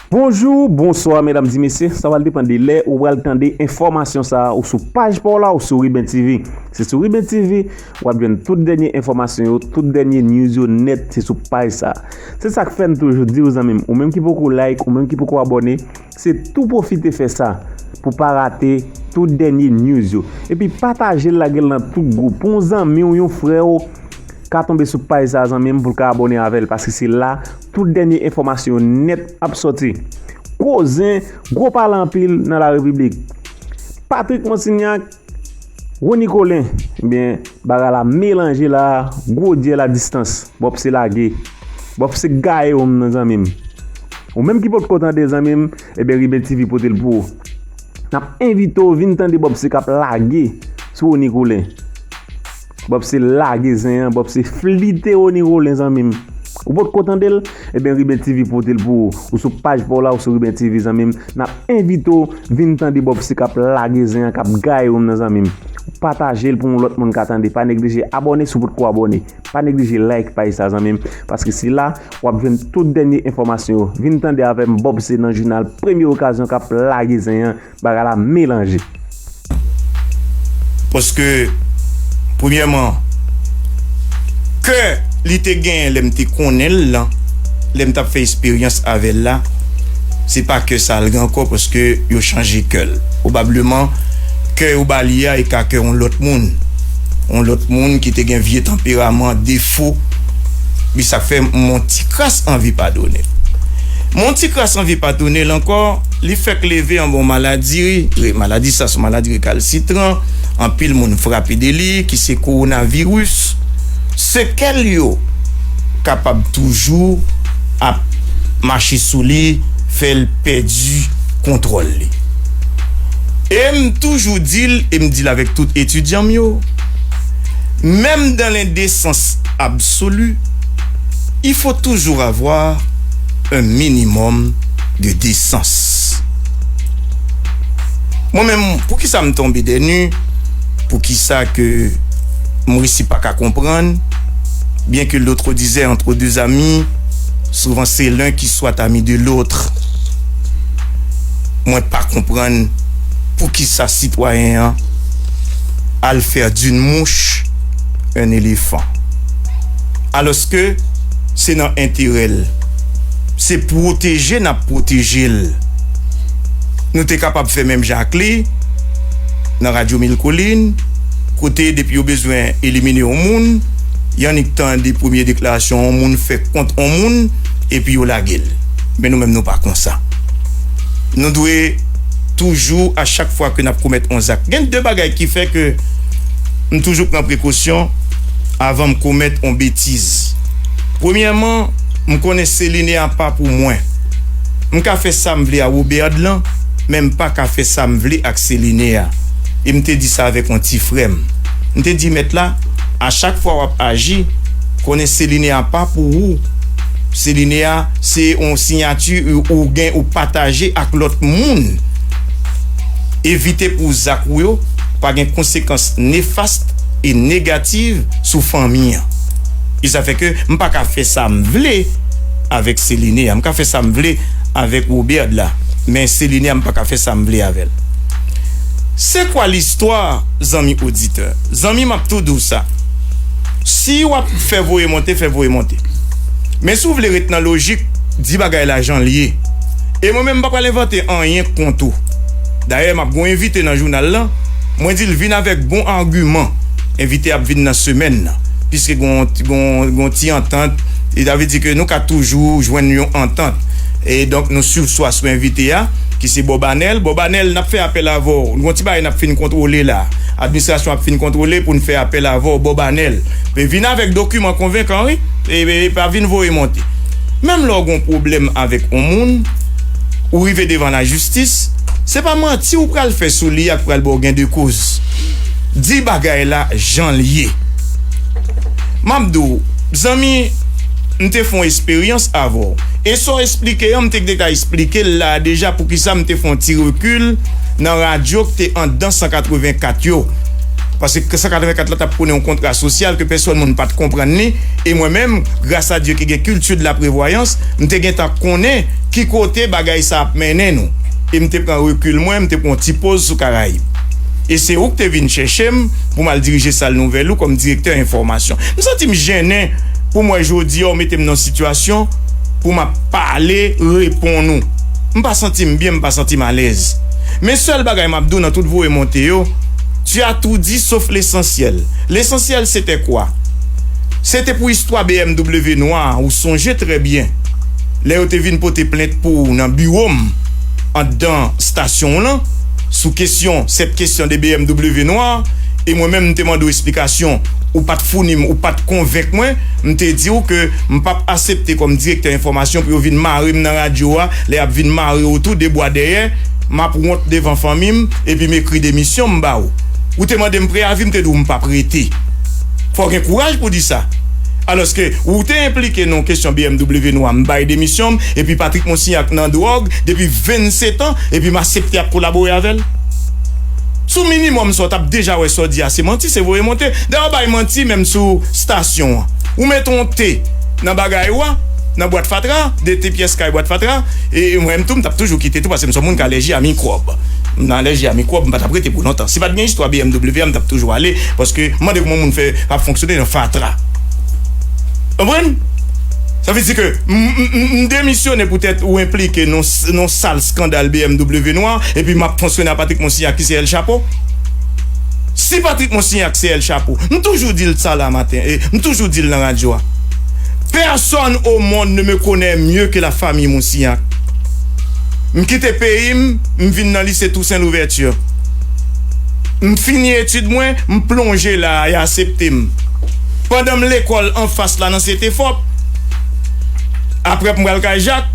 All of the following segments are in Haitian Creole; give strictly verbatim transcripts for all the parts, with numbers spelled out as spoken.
Bonjou, bonswa, medam di mesye. Sa pral depann de lè ou pral tande enfòmasyon sa a, ou sou paj pa w la, ou sou Riben T V. Se sou Riben T V, w ap jwenn tout dènye enfòmasyon yo, tout dènye news yo nèt, se sou paj sa a. Se sa k fè n toujou di w, zanmi m, ou menm ki poko like, ou menm ki poko abòne, se tou pwofite fè sa pou pa rate tout dènye news yo. Epi pataje l, lage l nan tout gwoup. Pou yon zanmi w, yon frè w ka tonbe sou paj sa a, zanmi m, pou l ka abòne avè l, paske se la tout dènye enfòmasyon yo nèt ap sòti. Gwo zen, gwo pale anpil nan la repiblik. Patrick Monsignac, Rony Colin, ebyen, bagay la melanje la, gwo dyèl a distans. Bòpse lage. Bòpse gaye w nan, zanmi m. Ou menm ki potko tande, zanmi m, ebyen, Riben T V pote l pou ou. N ap envite w vin tande Bòpse k ap lage sou Rony Colin. Bòpse lage zen an, Bòpse flite Rony Colin, zanmi m. Ou potko tande l? Ebyen, Riben T V pote l pou ou. Ou sou paj pa w la, ou sou Riben T V, zanmi m. N ap envite w vin tande Bòpse k ap lage zen an, k ap gaye w nan, zanmi m. Pataje l pou yon lòt moun ka tande. Pa neglije abòne si w potko abòne. Pa neglije like paj sa, zanmi m, paske se la w ap jwenn tout dènye enfòmasyon yo. Vin tande avè m, Bòpse, nan jounal Premye Okazyon k ap lage zen an, bagay la melanje. Paske, premyèman, kè li te genyen lè m te konnen l lan, lè m t ap fè esperyans avè l la, se pa kè sa l gen ankò, paske yo chanje kè l. Pwobableman, kè yo ba li a e ka kè yon lòt moun. Yon lòt moun ki te gen vye tanperaman, defo. Epi sa k fè m yon ti kras anvi padone l. M yon ti kras anvi padone l ankò, li fèk leve anba yon maladi, re-, maladi sa se yon maladi rekalsitran, anpil moun frape de li, ki se kowonaviris. Sekèl yo kapab toujou ap mache sou li, fè l pèdi kontwòl li. E m toujou di l, e m di l avèk tout etidyan m yo, menm dans l'indécence absolue, il faut toujours avoir un minimum de décence. Mwen menm, poukisa m tonbe dènye? Poukisa ke m resi pa ka konprann? Bien que l'autre disait entre deux amis, souvent c'est l'un qui soit ami de l'autre. Mwen pa konprann poukisa sitwayen an al fè d'une mouche un éléphant. Alòske se nan enterè l. Se pwoteje n ap pwoteje l. Nou te kapab fè menm jan ak li nan Radyo Mil Kolin, kote depi yo bezwen elimine yon moun, y annik tande premye deklarasyon yon moun fè kont yon moun, epi yo lage l. Men nou menm, nou pa konsa. Nou dwe toujou, a chak fwa ke n ap komèt yon zak. Gen de bagay ki fè ke m toujou pran prekosyon avan m komèt yon betiz. Premyèman, m konnen Celine a pa pou mwen. M ka fè sa m vle a Robert lan, men m pa ka fè sa m vle ak Celine a. E m te di sa avèk yon ti frè m. M te di, mèt la, a chak fwa w ap aji, konnen Celine a pa pou ou. Celine a, se yon siyati ou, ou gen, ou pataje ak lòt moun. Evite pou zak ou yo pa gen konsekans nefast e negativ sou fanmi an. E sa fè ke m pa ka fè sa m vle avèk Celine a. M ka fè sa m vle avèk Robert la. Men Celine a, m pa ka fè sa m vle avè l. C'est quoi l'histoire, zanmi oditè? Zanmi, m ap tou di w sa. Si w ap fè voye monte, fè voye monte. Men si w vle ret nan lojik, di bagay la jan l ye. E mwen menm, m pa pral envante anyen kont ou. Dayè, m ap gen yon envite nan jounal lan. Mwen di l vin avèk bon agiman. Envite ap vin nan semèn nan. Piske gon, gon, gon ti antant, e sa vle di ke nou ka toujou jwenn yon antant. E donk, nou swiv swa sou envite a, ki se Bob Anèl. Bob Anèl, n ap fè apèl avè w. Nou gon ti bagay n ap fin kontwole la. Administrasyon ap fin kontwole pou n fè apèl avè w, Bob Anèl. Men vin avèk dokiman konvenkan, wi. E, e, e pa vin voye monte. Menm lè w gon pwoblèm avèk yon moun, ou rive devan lajistis, se pa manti ou pral fè sou li a k pral ba w gen de koz. Di bagay la jan l ye. M ap di w, zanmi, m te fè yon esperyans avè w. E sa w esplike an, m te deja esplike l la a deja poukisa m te fè yon ti rekil nan radyo k te anndan san katrevenkat yo. Paske san katrevenkat la t ap pwone yon kontra sosyal ke pèsòn moun pa t konprann li. E mwen menm, gras a Dye ki gen kilti de la prevwayans, m te gentan konnen ki kote bagay sa ap mennen nou. E m te pran rekil mwen, m te pran yon ti poz sou Karayib. E se ou k te vin chèche m pou m al dirije sal nouvèl ou kòm direktè enfòmasyon. M santi m jennen pou m wè jodi a ou mete m nan yon sitiyasyon pou m ap pale, reponn ou. M pa santi m byen, m pa santi m alèz. Men sèl bagay m ap di w nan tout voye monte yo, tu as tout dit sauf l'essentiel. L'essentiel c'était quoi? Se te pou istwa B M W nwa a, ou sonje trè byen. Lè yo te vin pote plent pou ou nan biwo m, anndan stasyon w lan, sou kesyon, cette question de B M W nwa, e mwen menm m te mande w esplikasyon, ou pa t founi m, ou pa t konvenk mwen, m te di w ke m p ap aksepte kòm direktè enfòmasyon pou yo vin mare m nan radyo a, lè y ap vin mare w tou de bwa dèyè, m ap wont devan fanmi m, epi m ekri demisyon m ba w. Ou te mande m preyavi, m te di w m p ap rete. Fò w gen kouraj pou di sa. Alòske ou te enplike nan kesyon B M W nwa, m bay demisyon m, epi Patrick Monsignac nan dwòg depi vennsetan, epi m aksepte ap kolabore avè l. Sou minimòm sa, w t ap deja wè sa w di a se manti, se voye monte. Dayè, w bay manti menm sou stasyon an. Ou mete yon te nan bagay ou a, nan bwat fatra, de te pyès kay bwat fatra, e mwen menm tou, m t ap toujou kite tou, paske m se yon moun k alèji a mikwòb. M alèji a mikwòb, m pa t ap rete pou lontan. Si pa t gen istwa B M W a, m t ap toujou ale, paske m mande kòman moun fè ap fonksyone nan fatra. Konprann? Sa vle di ke m, m, m, m demisyone poutèt ou enplike nan, nan sal eskandal B M W nwa, epi m ap fonksyone a Patrick Monsignac ki se El Chapo. Si Patrick Monsignac se El Chapo, m toujou di l sa la maten, e m toujou di l nan radyo a. Personne au monde ne me connaît mieux que la famille Monsignac. M kite peyi m, m vin nan lise Toussaint Louverture. M fini etid mwen, m plonje la a, y aksepte m. Pandan m lekòl anfas la nan Setefòp, apre m pral kay Jak,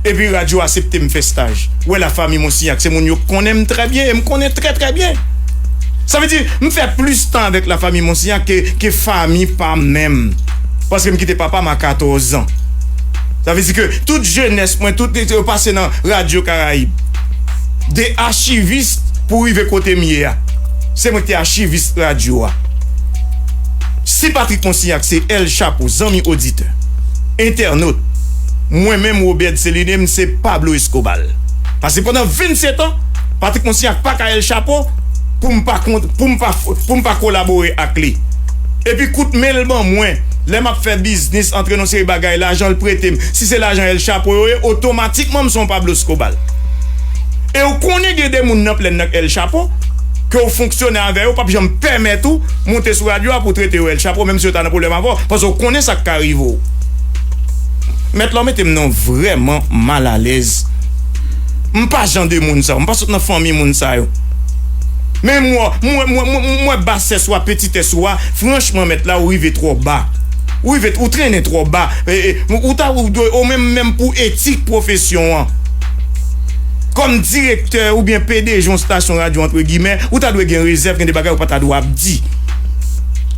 epi radyo aksepte m fè staj. Wè, lafanmi Monsignac, se moun yo konnen m trè byen, e m konnen trè, trè byen. Sa vle di, m fè plis tan avèk lafanmi Monsignac ke, ke fanmi pa m menm. Paske m kite papa m a katòz an. Sa vle di ke tout jenès mwen, tout yo pase nan Radyo Karayib. De achivis pou rive kote m ye a. Se mwen ki te achivis radyo a. Si Patrick Monsignac se El Chapo, zanmi oditè, entènot, mwen menm, Robert Celine, m se Pablo Escobar. Paske pandan vennsetan, Patrick Monsignac pa ka El Chapo pou m pa kont-, pou m pa, pou m pa kolabore ak li. Epi kout men l ban mwen, lè m ap fè biznis, antre nan seri bagay, lajan l prete m, si se lajan El Chapo yo ye, otomatikman m se yon Pablo Escobar. E ou konnen gen de moun nan plèn nan k El Chapo, ke w fonksyone avè yo, w p ap janm pèmèt ou monte sou radyo a pou w trete yo El Chapo, menm si yo ta nan pwoblèm avè w, paske w konnen sa k ka rive w. Mèt la, w mete m nan vrèman malalèz. M pa jan de moun sa yo, m pa sot nan fanmi moun sa yo. Men m wè, m wè, m wè, m wè, m wè basès ou a, petitès ou a, franchman, mèt la, ou rive twò ba. Ou rive, ou trennen twò ba. E, e, ou ta, ou dwe, ou menm, menm pou etik pwofesyon an. Kòm direktè oubyen P D G yon stasyon radyo, antre gimè, ou ta dwe gen rezèv, gen de bagay ou pa ta dwe ap di.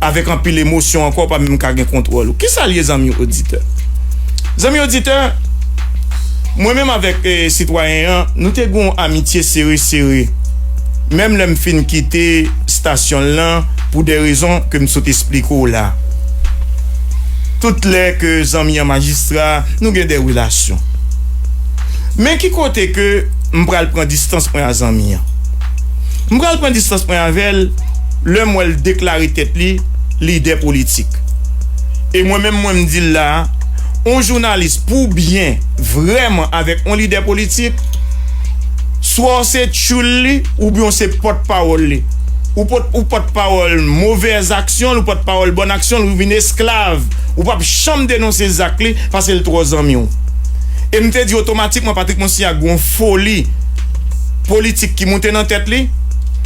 Avèk anpil emosyon ankò, ou pa menm ka gen kontwòl ou. Kisa l ye, zanmi oditè? Zanmi oditè, mwen menm avèk, eh, sitwayen an, nou te gen yon amitye sere sere. Menm lè m fin kite stasyon l lan, pou de rezon ke m sot esplike w la. Tout lè ke zanmi an majistra, nou gen de relasyon. Men ki kote ke m pral pran distans mwen a zanmi an? M pral pran distans mwen avè l lè m wè l deklare tèt li lidè politik. E mwen menm, mwen m di l la, on jounalis pou byen vrèman avèk on lidè politik, swa w se tchoul li oubyen w se pòtpawòl li. Ou pòt, ou pòtpawòl movèz aksyon l, ou pòtpawòl bòn aksyon l, ou vin esklav. Ou p ap janm denonse zak li, paske l twò zanmi w. E m te di otomatikman, Patrick Monsignat gen yon foli politik ki moute nan tèt li.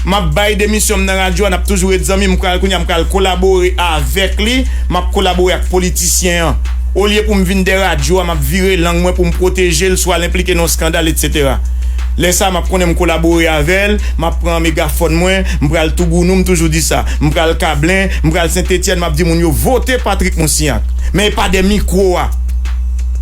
M ap bay demisyon m nan radyo a, n ap toujou ret zanmi. M pral, kounye a, m pral kolabore avèk li, m ap kolabore ak politisyen an. Olye pou m vin dèyè radyo a, m ap vire lang mwen pou m pwoteje l, swa l enplike nan yon eskandal, etsetera. Lè sa a, m ap konnen m kolabore avè l, m ap pran megafòn mwen, m pral Tougounou, m toujou di sa. M pral Kablen, m pral Sentetyèn, m ap di moun yo vote Patrick Monsignat. Men e pa de mikwo a.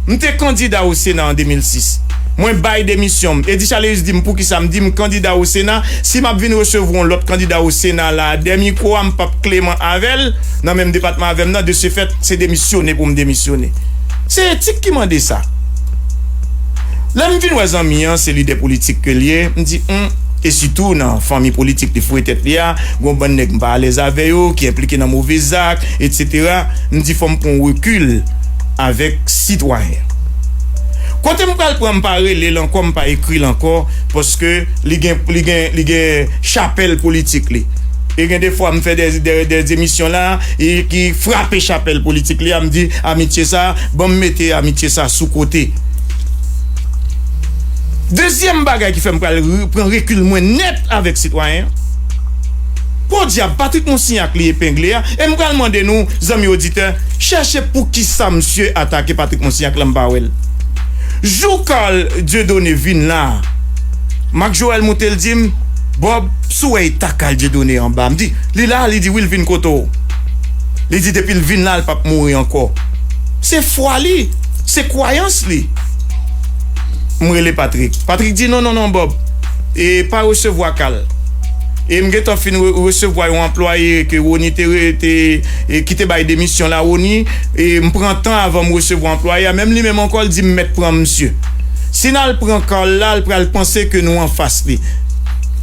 M te kandida o Sena an de mil sis. Mwen bay demisyon m. Eddy Chaleus di m poukisa, m di m kandida o Sena, si m ap vin resevwa yon lòt kandida o Sena la, dèyè mikwo a, m p ap kleman avè l, nan menm depatman avè m nan, de ce fait, se demisyone pou m demisyone. Se etik ki mande sa. Lè m vin wè zanmi an, se lidè politik ke l ye, m di, hmm, e sitou nan fanmi politik li foure tèt li a, gon bann nèg m pa alèz avè yo, ki enplike nan move zak, etsetera. M di fò m pran rekil avèk sitwayen. Kote m pral pran, m pa rele l ankò, m pa ekri l ankò, paske li gen, li gen, li gen chapèl politik li. E gen de fwa m fè de, de, de emisyon la, e ki frape chapèl politik li a, m di, amitye sa, ban m mete amitye sa sou kote. Dezyèm bagay ki fè m pral re- pran rekil mwen nèt avèk sitwayen an, podyab, Patrick Monsignac li epengle a, e m pral mande nou, zanmi oditè, chèche poukisa misye atake Patrick Monsignac la, m pa wè l. Jou Carl Dieudonné vin la, Marc Joël moute l di m, Bob, si w wè eta Carl Dieudonné anba, m di, li la, li di wi, l vin kote w. Li di depi l vin la, l p ap mouri ankò. Se fwa li, se kwayans li. M rele Patrick. Patrick di, non, non, non, Bob. E pa resevwa Carl. E m gentan fin re- resevwa yon anplwaye ke Rony te, re- te e ki te bay demisyon la, Rony. E m pran tan avan m resevwa anplwaye a. Menm li menm ankò, l di m mèt pran misye. Si n al pran Carl la, l pral panse ke nou anfas li.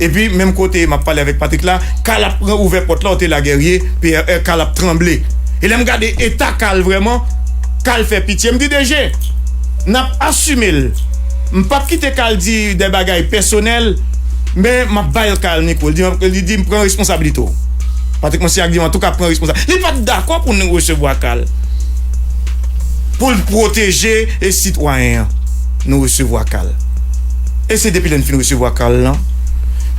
Epi, menm kote m ap pale avèk Patrick la, Carl ap pran ouvè pòt la, w te la Guerrier, P R R, Carl ap tranble. E lè m gade eta Carl vrèman, Carl fè pitye. M di D G, n ap asime l. M p ap kite Carl di de bagay pèsonèl, men m ap bay Carl mikwo. Li di, li di m pran responsablite w. Patrick Monsignac di m, antouka, pran responsab. Li pa t dakò pou nou resevwa Carl. Pou l pwoteje e sitwayen an, nou resevwa Carl. E se depi lè n fin resevwa Carl lan,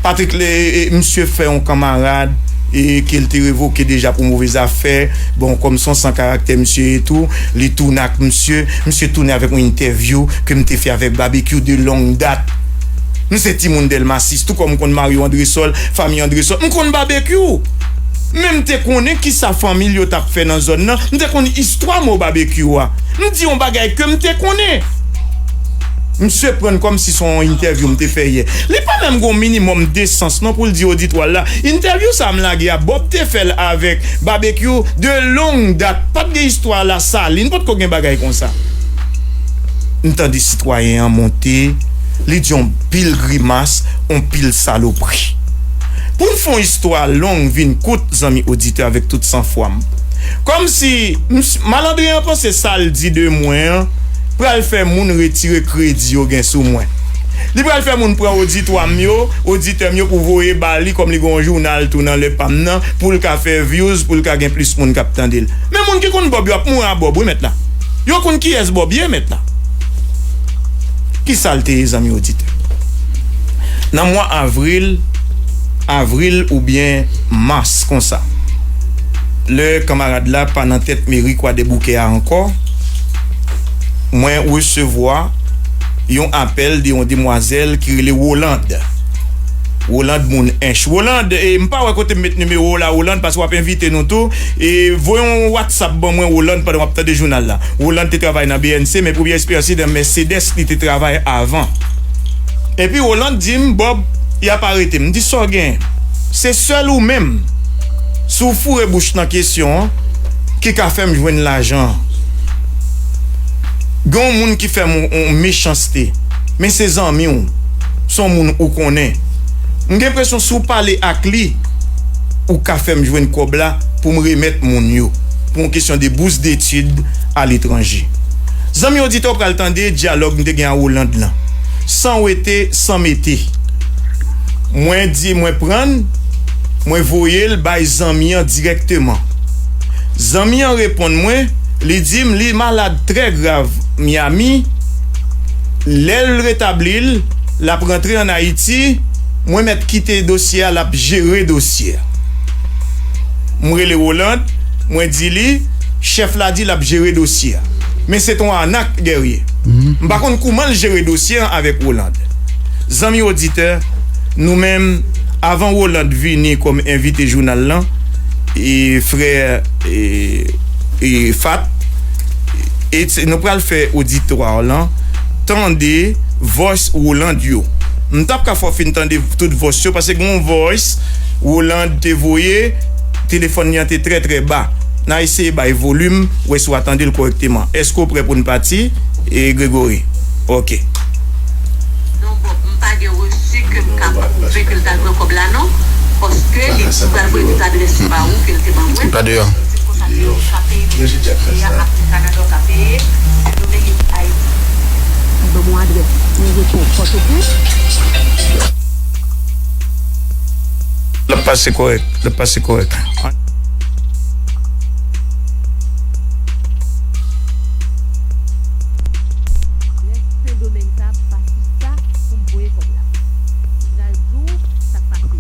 Patrick, le, e, misye fè yon kanmarad e ke l te revoke deja pou move zafè. Bon, kòm se yon san karaktè misye ye tou, li tounen ak misye. Misye tounen avèk yon entèvyou ke m te fè avèk Babekyou de long dat. M se timoun Dèlma sis, tou kòm m konn Mario Andresol, fanmi Andresol, m konn Babekyou. Men m te konnen kisa fanmi l yo t ap fè nan zòn nan. M te konn istwa mo Babekyou a. M di yon bagay ke m te konnen. Misye pran l kòmsi se yon entèvyou m te fè yè. Li pa menm gon minimòm desans non pou l di oditwa l la, entèvyou sa a m lage a, Bob te fè l avèk Babekyou de long dat. Pa t gen istwa Lasalin, potko gen bagay konsa. M tande sitwayen an monte, li di yon pil grimas, yon pil salopri. Pou n fè yon istwa long vin kout, zanmi oditè, avèk tout sanfwa m, kòmsi m- malandren an panse sa l di de mwen an pral fè moun retire kredi yo gen sou mwen. Li pral fè moun pran oditwa m yo, oditè m yo pou voye ba li kòm li gen yon jounal tou nan lè pa m nan, pou l ka fè views, pou l ka gen plis moun k ap tande l. Men moun ki konn Bob yo ap mouri a Bob, wi, mèt la. Yo konn kiyès Bob ye, mèt la. Ki sa l te ye, zanmi oditè? Nan mwa avril, avril oubyen mas konsa, lè kanmarad la pa nan tèt meri Kwadèboukè a ankò, mwen resevwa yon apèl de yon demwazèl ki rele Rolande. Rolande moun Ench. Rolande, e, m pa wè kote m met nimewo w la, Rolande, paske w ap envite nou tou. E, voye yon WhatsApp ban mwen, Rolande, pandan w ap tande jounal la. Rolande te travay nan B N C, men premye eksperyans li nan Mercedes, li te travay avan. Epi Rolande di m, Bob, y ap arete m. M di, sa w gen? Se sèl ou menm, si w foure bouch nan kesyon an, ki ka fè m jwenn lajan an. Gen yon moun ki fè m yon, yon mechanste, men se zanmi w, se yon moun ou konnen. M gen enpresyon si w pale ak li, ou ka fè m jwenn kòb la pou m remèt moun yo, pou yon kesyon de bourse d'études à l'étranger. Zanmi oditè, w pral tande dyalòg m te gen a Rolande lan, san wete, san mete. Mwen di, mwen pran l, mwen voye l bay zanmi an dirèkteman. Zanmi an reponn mwen, li di m li malad trè grav Miami. Lè l retabli l, l ap rantre ann Ayiti, mwen mèt kite dosye a, l ap jere dosye a. M rele Rolande, mwen di li, chèf la di l ap jere dosye a. Men se t on anak, Guerrier. M pa konn kouman l jere dosye an avèk Rolande. Zanmi oditè, nou menm, avan Rolande vini kòm envite jounal lan, e frè, e, e Fat, e se- nou pral fè oditwa lan tande voice Roland yo. M t ap ka fè w fin tande tout voice yo, paske gen yon voice Roland te voye, telefòn li an te trè, trè ba. N a eseye bay volim, wè si w a tande l kòrèkteman. Èske w prè pou n pati, e, Gregory? Ok. Non, Bob, m pa gen resi ke m ka pwouve ke l t al pran kòb la, non. Paske li di m pral voye tout adrès yo ba ou ke l te ban mwen. Li pa deyò. Li di m konsa ke ou ka peye nan Kanada, ou ka peye Sendomeng epi Ayiti. Li ban m yon adrès, yon repo Pòtoprens. L ap pase kòrèk, l ap pase kòrèk. Adrès Sendomeng sa, Batista, pou m voye kòb la. M pral di w sa k pase.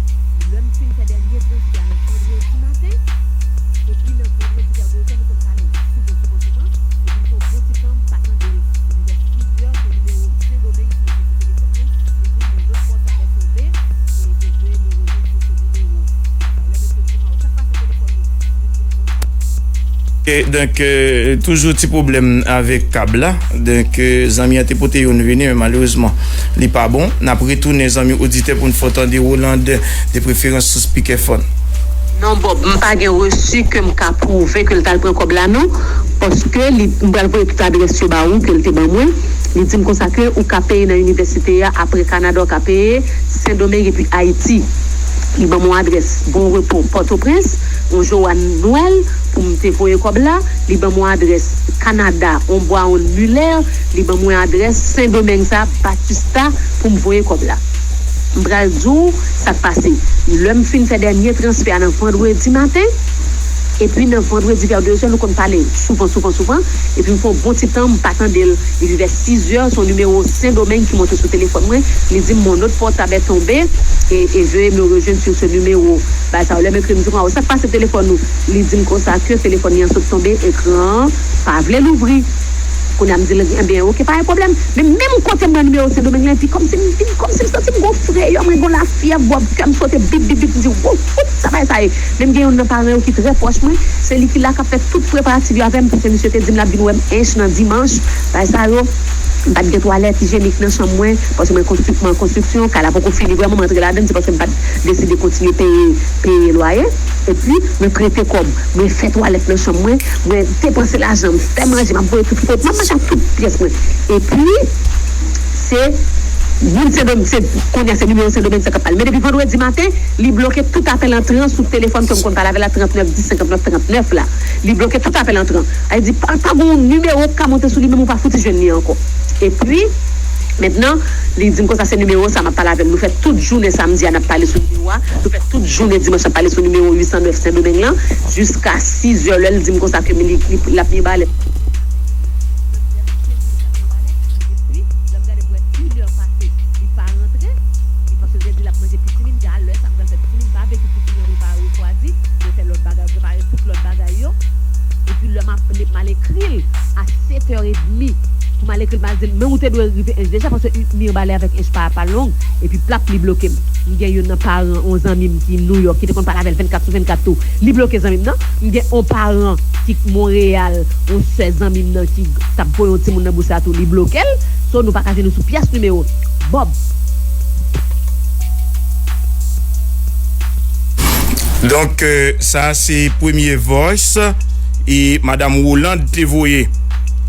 Lè m fin fè dènye transfè a nan vandredi maten, epi nan vandredi vè de zè, nou konn pale souvan, souvan, souvan, epi m fè yon bon ti tan, m pa tande l. Li fè plizyè, se nimewo Sendomeng ki monte sou telefòn mwen, li di m yon lòt pòtabl tonbe, e, e vle nou rejwenn sou se nimewo. Sa, lè mesye m di m, "Sa k pase telefòn nou?" Li di m konsa. E, donk, e, toujou ti pwoblèm avèk kab la. Donk, e, zanmi an te pote youn vini, men malerezman, li pa bon. N ap retounen, zanmi oditè, pou n fè w tande Roland, de preferans sou spikèfòn. Non, Bob, m pa gen resi ke m ka pwouve ke l t al pran kòb la, non. Paske li, m pral voye tout adrès yo ba ou ke l te ban mwen. Li di m konsa ke ou ka peye nan inivèsite a, apre Kanada, ou ka peye Sendomeng epi Ayiti. Li ban m yon adrès Bon Repo, Pòtoprens, yon Joanne Noël, pou m te voye kòb la. Li ban m yon adrès Kanada, yon Brown Muller. Li ban m yon adrès Sendomeng sa, Batista, pou m voye kòb la. M pral di w sa k pase. Lè m fin fè dènye transfè a nan vandredi maten, epi nan vandredi vè de zè, nou konn pale souvan, souvan, souvan, epi m fè yon bon ti tan, m pa tande l. Epi vè sizè, se yon nimewo Sendomeng ki monte sou telefòn mwen. Li di m, "Mon autre portable est tombé, et, et veuillez me rejoindre sur ce numéro." Bagay sa yo, lè m ekri, m di, "Waw, sa k pase telefòn ou?" Li di m konsa ke telefòn li an sot tonbe, ekran an pa vle louvri. Kounye a m di l, "Ebyen, oke, pa gen pwoblèm." Men menm kote m wè nimewo Sendomeng lan, epi kòmsi m vin, kòmsi m santi m gon frayè, mwen gon lafyèv, bò kè m sote bip, bip, bip, m di, "Wow, fout, sa bagay sa ye." Men m gen youn nan paran yo ki trè pwòch mwen, se li ki la k ap fè tout preparatif yo avè m, paske misye te di m l ap vin wè m ench nan dimanch, bagay sa yo. M pa t gen twalèt ijyenik nan chanm mwen, paske mwen konstwi-, mwen an konstriksyon, kay la poko fini vrèman, mwen antre ladann, se paske m pa t deside kontinye peye, peye lwaye. Epi, mwen prete kòb, mwen fè twalèt nan chanm mwen, mwen depanse lajan, m fè manje, m ap voye tout foto, m ap manje ak tout pyès mwen. Epi, se moun Sendomeng, se, kounye a se nimewo Sendomeng sa k ap pale. Men depi vandredi maten, li bloke tout apèl antran sou telefòn ke m konn pale avè l la, trannèf dis senkannèf trannèf la. Li bloke tout apèl antran. Sa vle di, pa, pa gen yon nimewo k ka monte sou li, menm ou pa fouti jwenn li ankò. Epi, mentnan, li di m konsa se nimewo sa m ap pale avè l. Nou fè tout jounen samdi a, n ap pale sou nimewo a. Nou fè tout jounen dimanch, n ap pale sou nimewo uit san nèf Sendomeng lan. Jiska sizè, lè l di m konsa ke li, li, l ap mete balèt. Epi, lè m gade, m wè inè pase, li pa rantre. Li panse l te di l ap manje pitimi, m di, "A lè sa m pral fè pitimi, m pa vle ke pitimi an prepare refwazi." Mwen fè lòt bagay, prepare tout lòt bagay yo. Epi lè m ap, m al ekri l a sèt è edmi, pou m al ekri l, m al di l, "Men ou te dwe rive ench deja, paske mi anbale avèk ench pa, pa long." Epi plap, li bloke m. M gen youn nan paran, yon zanmi m ki Nouyòk, ki te konn pale avè l vennkat sou vennkat tou. Li bloke zanmi m nan. M gen yon paran ki Monreyal, yon sè zanmi m nan ki t ap voye yon timoun nan bous la tou, li bloke l. So, nou pa ka jwenn nou sou pyès nimewo. Bob. Donk, euh, sa se premye voice e Madam Roland te voye.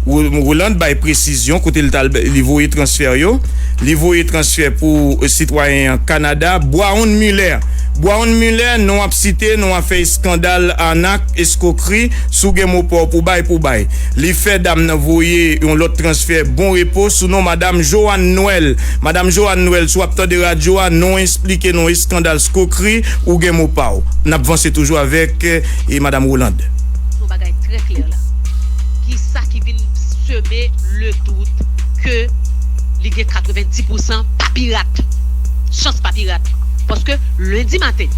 Ro-, Roland bay presizyon kote l t al, li voye transfè yo. Li voye transfè pou, euh, sitwayen an Kanada, Brown Muller. Brown Muller, non ap site, non ap fè eskandal, anak, eskokri, si w gen mo pa w pou bay, pou bay. Li fè dam nan voye yon lòt transfè Bon Repo sou non Madam Joanne Noël. Madam Joanne Noël, si w ap tande radyo a, non esplike, non eskandal, skokri, ou gen mo pa w. N ap vanse toujou avèk, eh, e Madam Roland. Se yon bagay trè klè la. Kisa ki vin seme le dout ke li gen katrevenndis pousan pa pirat? Chans pa pirat. Paske lendi maten,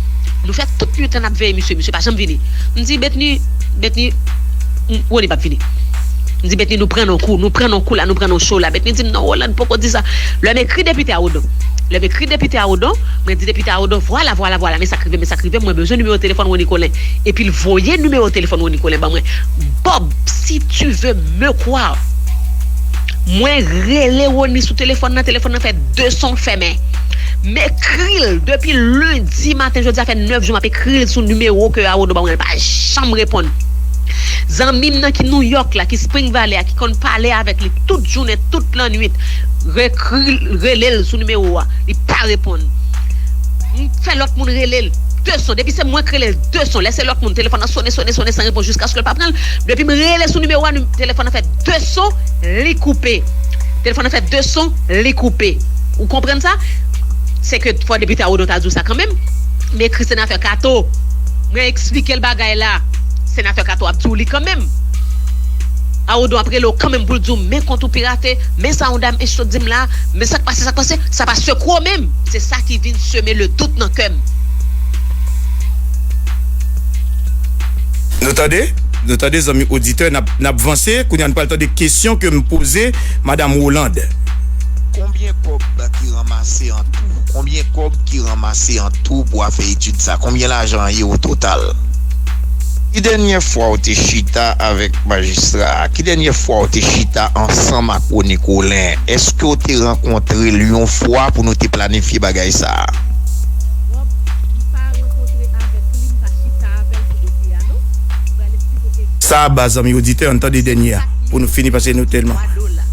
nou fè tout nuit la n ap veye misye, misye pa janm vini. M di, "Bethny, Bethny, m, Rony p ap vini." M di, "Bethny, nou pran nan kou, nou pran nan kou la, nou pran nan cho la." Bethny di m, "Non, Roland poko di sa." Lè m ekri depite a Odon, lè m ekri depite a Odon, mwen di depite a Odon, "Vwala, vwala, vwala, men sa k rive, men sa k rive, mwen bezwen nimewo telefòn Rony Colin." Epi l voye nimewo telefòn Rony Colin ban mwen. Bob, si tu veux me croire, Mwen rele Rony sou telefòn nan, telefòn nan fè de son fèmen. M ekri l depi lendi maten, jodi a fè nèf jou m ap ekri l sou nimewo ke Awodo ban mwen, l pa janm reponn. Zanmi m nan ki Nouyòk la, ki Spring Valley a, ki konn pale avèk li tout jounen, tout lannwit, rekri, rele l sou nimewo a, li pa reponn. M fè lòt moun rele l de son. Depi se mwen k rele l de son, lè se lòt moun, telefòn nan sonnen, sonnen, sonnen san repons jiskaske l pa pran l. Depi m rele sou nimewo a, nim- telefòn nan fè de son, li koupe. Telefòn nan fè de son, li koupe. Ou konprann sa? Se ke fò depite Awodo ta di w sa kanmenm. M ekri senatè Kato. Mwen eksplike l bagay la. Senatè Kato ap di w li kanmenm. Awodo ap rele w kanmenm pou l di w, men kont ou pirate, men sa yon dam ech sot di m la, men sa k pase, sa k pase, sa pa sekwe w menm. Se sa ki vin seme le dout nan kè m. Nou tande? Nou tande, zanmi oditè, n ap, n ap vanse. Kounye a, nou pral tande kesyon ke m poze Madam Rolande. Konbyen kòb ki ranmase an tou? Konbyen kòb ki ranmase an tou pou afè etid sa? Konbyen lajan an ye o total? Ki dènyè fwa w te chita avèk majistra a? Ki dènyè fwa w te chita ansanm ak Rony Colin? Èske w te rankontre l yon fwa pou nou te planifye bagay sa a? Bob, m pa rankontre avèk li, m pa chita avè l sou dosye a, non. M pral eksplike w egzakteman. Sa a ba zanmi oditè, ann tande dènyè a, pou nou fini, paske nou tèlman. Twa dola,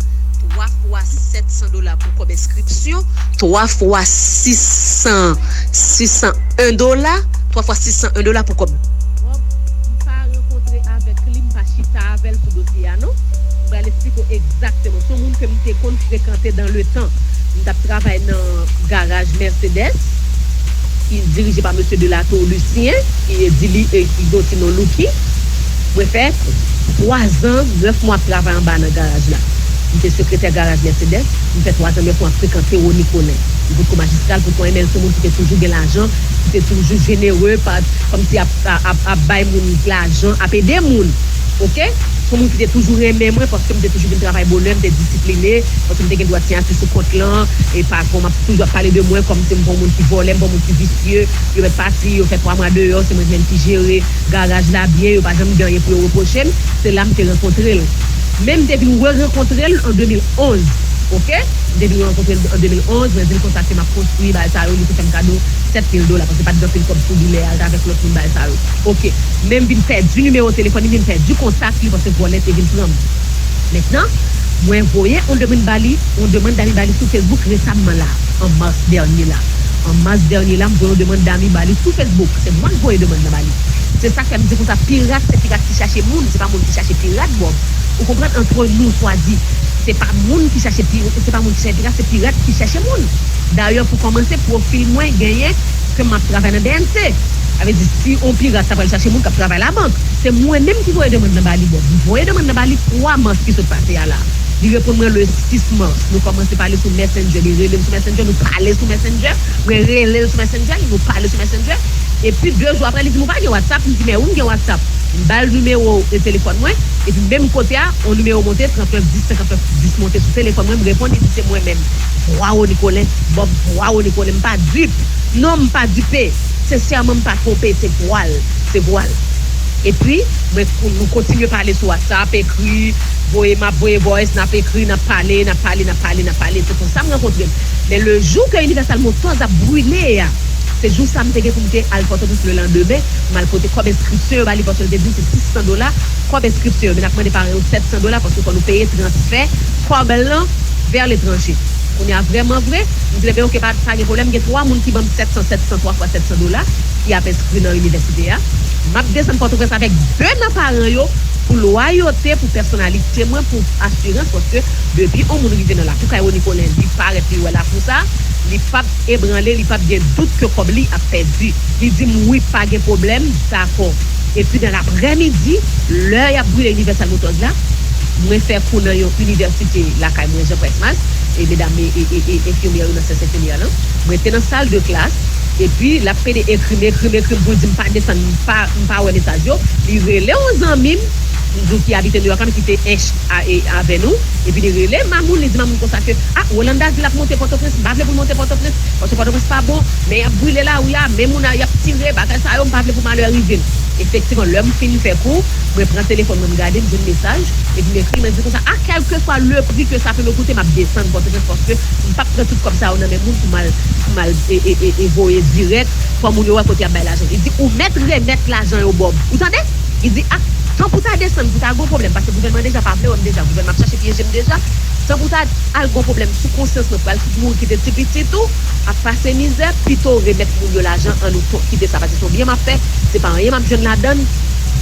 twa fwa sèt san dola pou kòb enskripsyon, twa fwa sis san, sis san en dola, twa fwa sis san en dola pou kòb. Bob, m pa rankontre avèk li, m pa chita avè l sou dosye a, non. M pral eksplike w egzakteman. Se yon moun ke m te konn frekante dans le temps. M t ap travay nan garaj Mercedes, ki dirije pa mesye Delatour Lucien, ki di li, e, ki gen yon ti non Louki. Mwen fè twa zan, nèf mwa ap travay anba nan garaj la. M te sekretè garaj Mercedes, m fè twa zan, nèf mwa ap frekante Rony Colin. Li potko majistra, li potko anyen, men l se yon moun ki te toujou gen lajan, ki te toujou jenere, pa, kòmsi ap, ap, ap bay moun lajan, ap ede moun. Oke? Se yon moun ki te toujou renmen mwen, paske m te toujou vin travay bonè, m te disipline, paske m te gen dwa siyati sou kont lan, e patwon m ap toujou ap pale de mwen, kòmsi m pa yon moun ki vòlè, m pa yon moun ki visye, yo mèt pati, yo fè twa mwa deyò, se mwen menm ki jere garaj la byen, yo pa janm gen anyen pou yo repwoche m, se la m te rankontre l. Men m te vin re-rankontre l an de mil onz, oke? M te vin rankontre l an de mil onz, mwen di l konsa ke m ap konstwi, bagay sa yo, li te fè m kado sèt mil dola, paske pa t gen anpil kòb sou li lè a, l t avèk lòt moun, bagay sa yo. Oke. Men m vin pèdi nimewo telefòn li, m vin pèdi kontak li, paske vòlè te vin pran m. Mentnan, mwen voye yon demann ba li, yon demann dami ba li sou Facebook resamman la, an mas dènye la. An mas dènye la, m voye yon demann dami ba li sou Facebook. Se mwen k voye demann nan ba li. Se sa k fè m di konsa, pirat, se pirat ki chache moun, se pa moun ki chache pirat, Bob. Ou konprann? Entre nous, swa di, se pa moun ki chache pi-, se pa moun ki chache pirat, se pirat ki chache moun. Dayè, pou kòmanse, pwofil mwen genyen ke m ap travay nan B N C. Sa vle di, si yon pirat ta pral chache moun k ap travay labank, se mwen menm ki voye demann nan ba li, Bob. M voye demann nan ba li twa mas ki sot pase a la. Li reponn mwen le sis mas. Nou kòmanse pale sou Messenger. Li rele m sou Messenger. Nou pale sou Messenger. Mwen rele l sou Messenger. Nou pale sou Messenger. Epi, de jou apre, li di m, "Ou pa gen WhatsApp?" M di, "Men wi, m gen WhatsApp." M ba l nimewo e telefòn mwen. Epi, menm kote a, yon nimewo monte, trannèf dis, senkannèf dis monte sou telefòn mwen. M reponn, li di, "Se mwen menm. Vwa Rony Colin, Bob, vwa Rony Colin." M pa dip. Non, m pa dipe. Sensèman, m pa twonpe. Se vwa l. Se vwa l. Epi, mwen, nou kontinye pale sou WhatsApp, ekri, voye, m ap voye voice, n ap ekri, n ap pale, n ap pale, n ap pale, n ap pale. Se konsa m rankontre l. Men le jou ke Universal Motors ap brile a, se jou sa m te gen pou m te al Pòtoprens le landemen, m al pote kòb enskripsyon yo ba li, paske l te di m se sis san dola, kòb enskripsyon yo. Men n ap mande paran yo sèt san dola, paske fò nou peye transfè kòb lan vè letranje. Kounye a, vrèman vre, m di, "Ebyen, oke, pa, pa gen pwoblèm." Gen twa moun ki ban m sèt san, sèt san, twa fwa sèt san dola, ki ap enskri nan inivèsite a. M ap desann Pòtoprens avèk de nan paran yo pou lwayote, pou pèsonalite mwen, pou asirans, paske depi yon moun rive nan lakou kay Rony Colin, li parèt, li wè lakou sa, li p ap ebranle, li p ap gen dout ke kòb li ap pèdi. Li di m, "Wi, pa gen pwoblèm, dakò." Epi, nan laprèmidi, lè y ap brile Universal Motors la, mwen fè kou nan yon inivèsite lakay mwen, Jean Presmas, e medam e, e, e, e enfimyè yo nan syans enfimyè lan. Mwen te nan sal de klas, epi l ap pede ekri m, ekri m, ekri m pou l di m pa desann, m pa, m pa wè mesaj yo. Li rele yon zanmi m, m di w ki abite Nouyòk la, men ki te ench a, e, avè nou. Epi li rele Mamoun, li di Mamoun konsa ke, a, Rolanda di l ap monte Pòtoprens, m pa vle pou l monte Pòtoprens, paske Pòtoprens pa bon, men y ap brile lari a, men moun a, y ap tire, bagay sa yo, m pa vle pou malè rive m. Efektivman, lè m fin fè kou, mwen pran telefòn mwen, m gade, m jwenn mesaj, epi m ekri, mwen di konsa, a, kèlkeswa le prix que ça peut me coûter, m ap desann Pòtoprens, paske m p ap pran tout kòb sa yo nan men moun pou m al, pou m al, e, e, e, e voye dirèk, fò moun yo wè kote y ap bay lajan. Li di, ou mèt remèt lajan yo, Bòb. Ou tande? Li di, a, tan pou ta desann, pou ta gon pwoblèm, paske gouvènman deja pa vle wè m deja, gouvènman ap chache pyeje m deja. Tan pou ta al gon pwoblèm sou konsyans mwen, pou al mouri kite ti pitit ou ap pase mizè, pito w remèt moun yo lajan, ann ou to-, kite sa, paske se yon byen m ap fè, se pa anyen m ap jwenn ladann.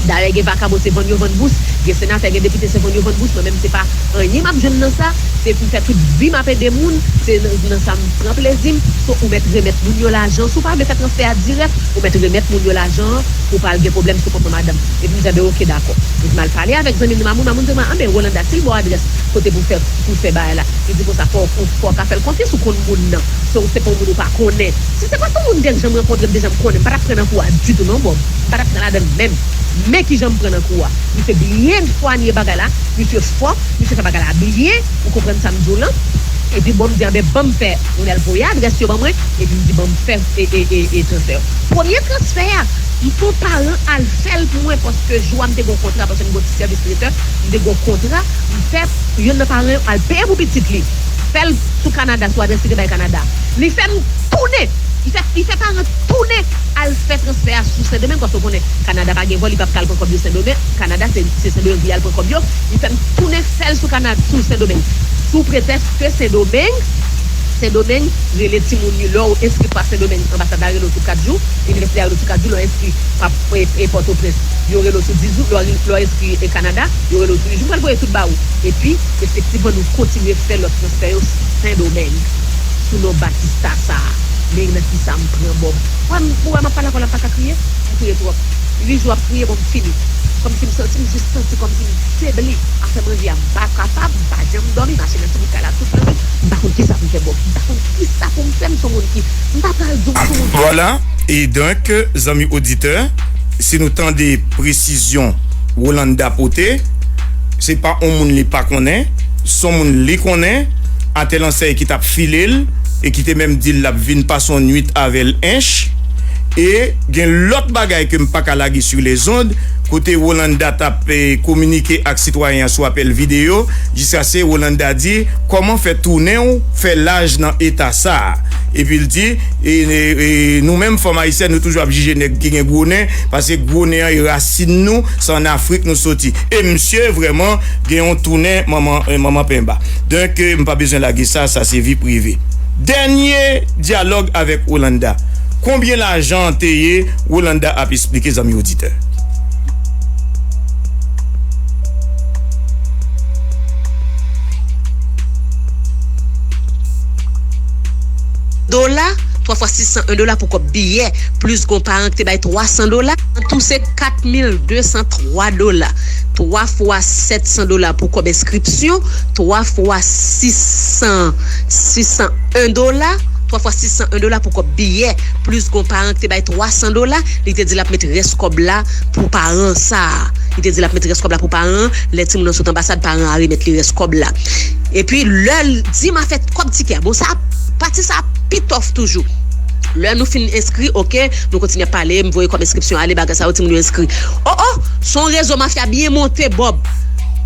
Dayè, gen vakabon, se vann yo vann bous, gen senatè, gen depite, se vann yo vann bous, mwen menm, se pa anyen m ap jwenn nan sa, se pou m fè tout vi m ap ede moun, se nan, nan sa m pran plezi m. So, ou mèt remèt moun yo lajan, si w pa vle fè transfè a dirèk, ou mèt remèt moun yo lajan an, pou w pa al gen pwoblèm sou kont mwen, madanm. Epi m di, a ben, oke, dakò. Epi m al pale avèk zanmi m nan Mamoun, Mamoun di mwen, a ben, Rolanda, si l ba w adrès kote pou fè, pou fè bagay la, li di konsa, fò, fò, fò w ka fè l konfyans, ou konn moun nan. So, se pa yon moun ou pa konnen. Si se pa t yon moun m te janm rankontre, m te janm konnen, m pa t ap pran nan kou a ditou, non, Bòb. M pa t ap pran ladann menm. Men kijan m pran nan kou a. Misye byen swanye bagay la, misye fò, misye fè bagay la byen, ou konprann sa m di w lan. Epi bon, m di, anben, ban m fè, Ronel voye adrès yo ban mwen, epi m di, ban m fè, e, e, e, e, transfè yo. Premye transfè a, m fè yon paran al fè l pou mwen, paske jou a m te gen yon kontra, paske m gen yon ti sèvis tretè, m te gen yon kontra, m fè youn nan paran yo al peye pou pitit li. Fè l sou Kanada, sou adrès li te bay Kanada. Li fè m tounen, li fè, li fè paran tounen al fè transfè a sou Sendomeng, paske w konnen Kanada pa gen vòl, li p ap ka al pran kòb yo Sendomeng. Kanada, se, se Sendomeng pou y al pran kòb yo. Li fè m tounen fè l sou Kanada, sou Sendomeng. Sou pretèks ke Sendomeng, Sendomeng rele timoun yo. Lè w enskri pa Sendomeng, anbasad la rele w sou kat jou, inivèsite a rele w sou kat jou, lè w enskri pa, e, e, Pòtoprens, yo rele w sou dis jou, lè w, lè w enskri, e, Kanada, yo rele w sou uit jou. M pral voye tout ba ou. Epi, efektivman, nou kontinye fè lòt transfè yo Sendomeng, sou non Batista sa a. Men nan ki sa m pran Bòb. Ou wè m, ou wè m ap pale avè w la, m pa ka kriye? M kriye twòp. Uit jou ap kriye, bon, m fini. Kòmsi m santi, m jis santi kòmsi m febli. Afè manje a, m pa kapab, m pa janm dòmi, mache nan ti bout kay la tout lannwit. M pa konn kisa pou m fè, Bòb. M pa konn kisa pou m fè, m se yon moun ki, m pa pral di w, m se yon moun ki. Vwala, e donk, zanmi oditè, si nou tande presizyon Rolanda pote, se pa yon moun li pa konnen, se yon moun li konnen, atèl ansèy ki t ap file l, e ki te menm di l l ap vin pase yon nwit avè l ench. E gen lòt bagay ke m pa ka lage sou lezond, kote Rolanda t ap, e, kominike ak sitwayen an sou apèl videyo, jiskaske Rolanda di, kòman fè tounen w fè laj nan eta sa a? Epi l di, e, e, e, nou menm fanm ayisyèn, nou toujou ap jije nèg ki gen gwo nen, paske gwo nen an e rasin nou, se ann Afrik nou soti. E misye vrèman gen yon tounen manman, e, manman penba. Donk, e, m pa bezwen lage sa, sa se vi prive. Dènye dyalòg avèk Rolanda. Konbyen lajan an te ye? Rolanda ap esplike, zanmi oditè. Dola, twa fwa sis san en dola pou kòb biyè, plis gon paran ki te bay twa san dola. An tou, se kat mil de san twa dola. Twa fwa sèt san dola pou kòb enskripsyon, twa fwa sis san, sis san en dola, twa fwa sis san en dola pou kòb biyè, plis gon paran ki te bay twa san dola, li te di l ap met rès kòb la pou paran sa a. Li te di l ap met rès kòb la pou paran an, lè timoun nan sot anbasad, paran an a remèt li rès kòb la. Epi, lè l di m afè kòb tikè a, bon, sa, pati sa pi tòf toujou. Lè nou fin enskri, oke, nou kontinye ap pale, m voye kòb enskripsyon ale, bagay sa yo, timoun yo enskri. O, o, se yon rezo mafya byen monte, Bòb.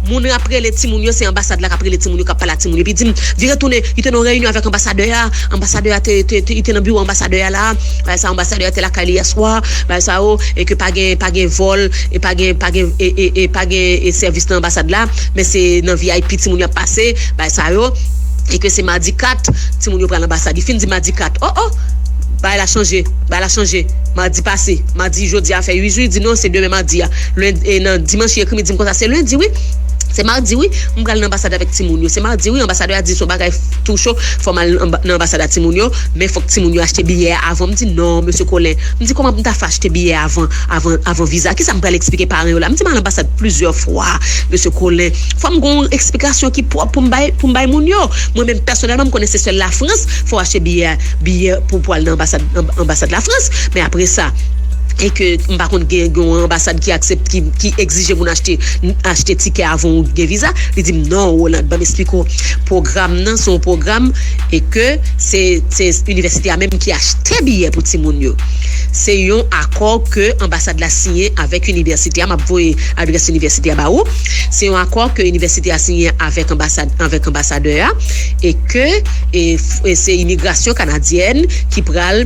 Moun ap rele timoun yo, se anbasad la k ap rele timoun yo, k ap pale a timoun yo. Epi di m, vire tounen, li te nan yon reyinyon avèk anbasadè a, anbasadè a te, te, te, li te nan biwo anbasadè a la, bagay sa, anbasadè a te lakay li yèswa, bagay sa yo, e ke pa gen, pa gen vòl, e pa gen, pa gen, e, e, e pa gen, e, sèvis nan anbasad la, men se nan V I P timoun yo ap pase, bagay sa yo, e ke se madi kat, timoun yo pral anbasad. Li fin di madi kat, o, o, bagay la chanje, bagay la chanje. Madi pase, madi jodi a fè uit jou, li di non, se demen madi a. Lendi, e nan dimanch, li ekri m, li di m konsa, se lendi, wi. Se madi, wi, m pral nan anbasad avèk timoun yo. Se madi, wi, anbasadè a di se yon bagay tou cho, fò m al anba-, nan anbasad a timoun yo, men fòk timoun yo achte biyè a avan. M di non, mesye Kolen. M di kòman m ta fè achte biyè avan, avan, avan viza? Kisa m pral eksplike paran yo la? M di m al anbasad plizyè fwa, mesye Kolen. Fò m gon eksplikasyon ki pwòp pou m bay, pou m bay moun yo. Mwen menm pèsonèlman, m konnen se sèl Lafrans, fò w achte biyè, biyè pou, pou al nan anbasad, anb-, anbasad Lafrans. Men apre sa, e ke m pa konn gen, gen yon anbasad ki aksepte, ki, ki egzije moun achte, achte tikè avan ou gen viza. Li di m, "Non, Roland, ban m esplike w. Pwogram nan, se yon pwogram e ke se, se inivèsite a menm ki achte biyè pou timoun yo. Se yon akò ke anbasad la siyen avèk inivèsite a. M ap voye adrès inivèsite a ba ou. Se yon akò ke inivèsite a siyen avèk anbasad, avèk anbasadè a e ke e, f- e se imigrasyon kanadyèn ki pral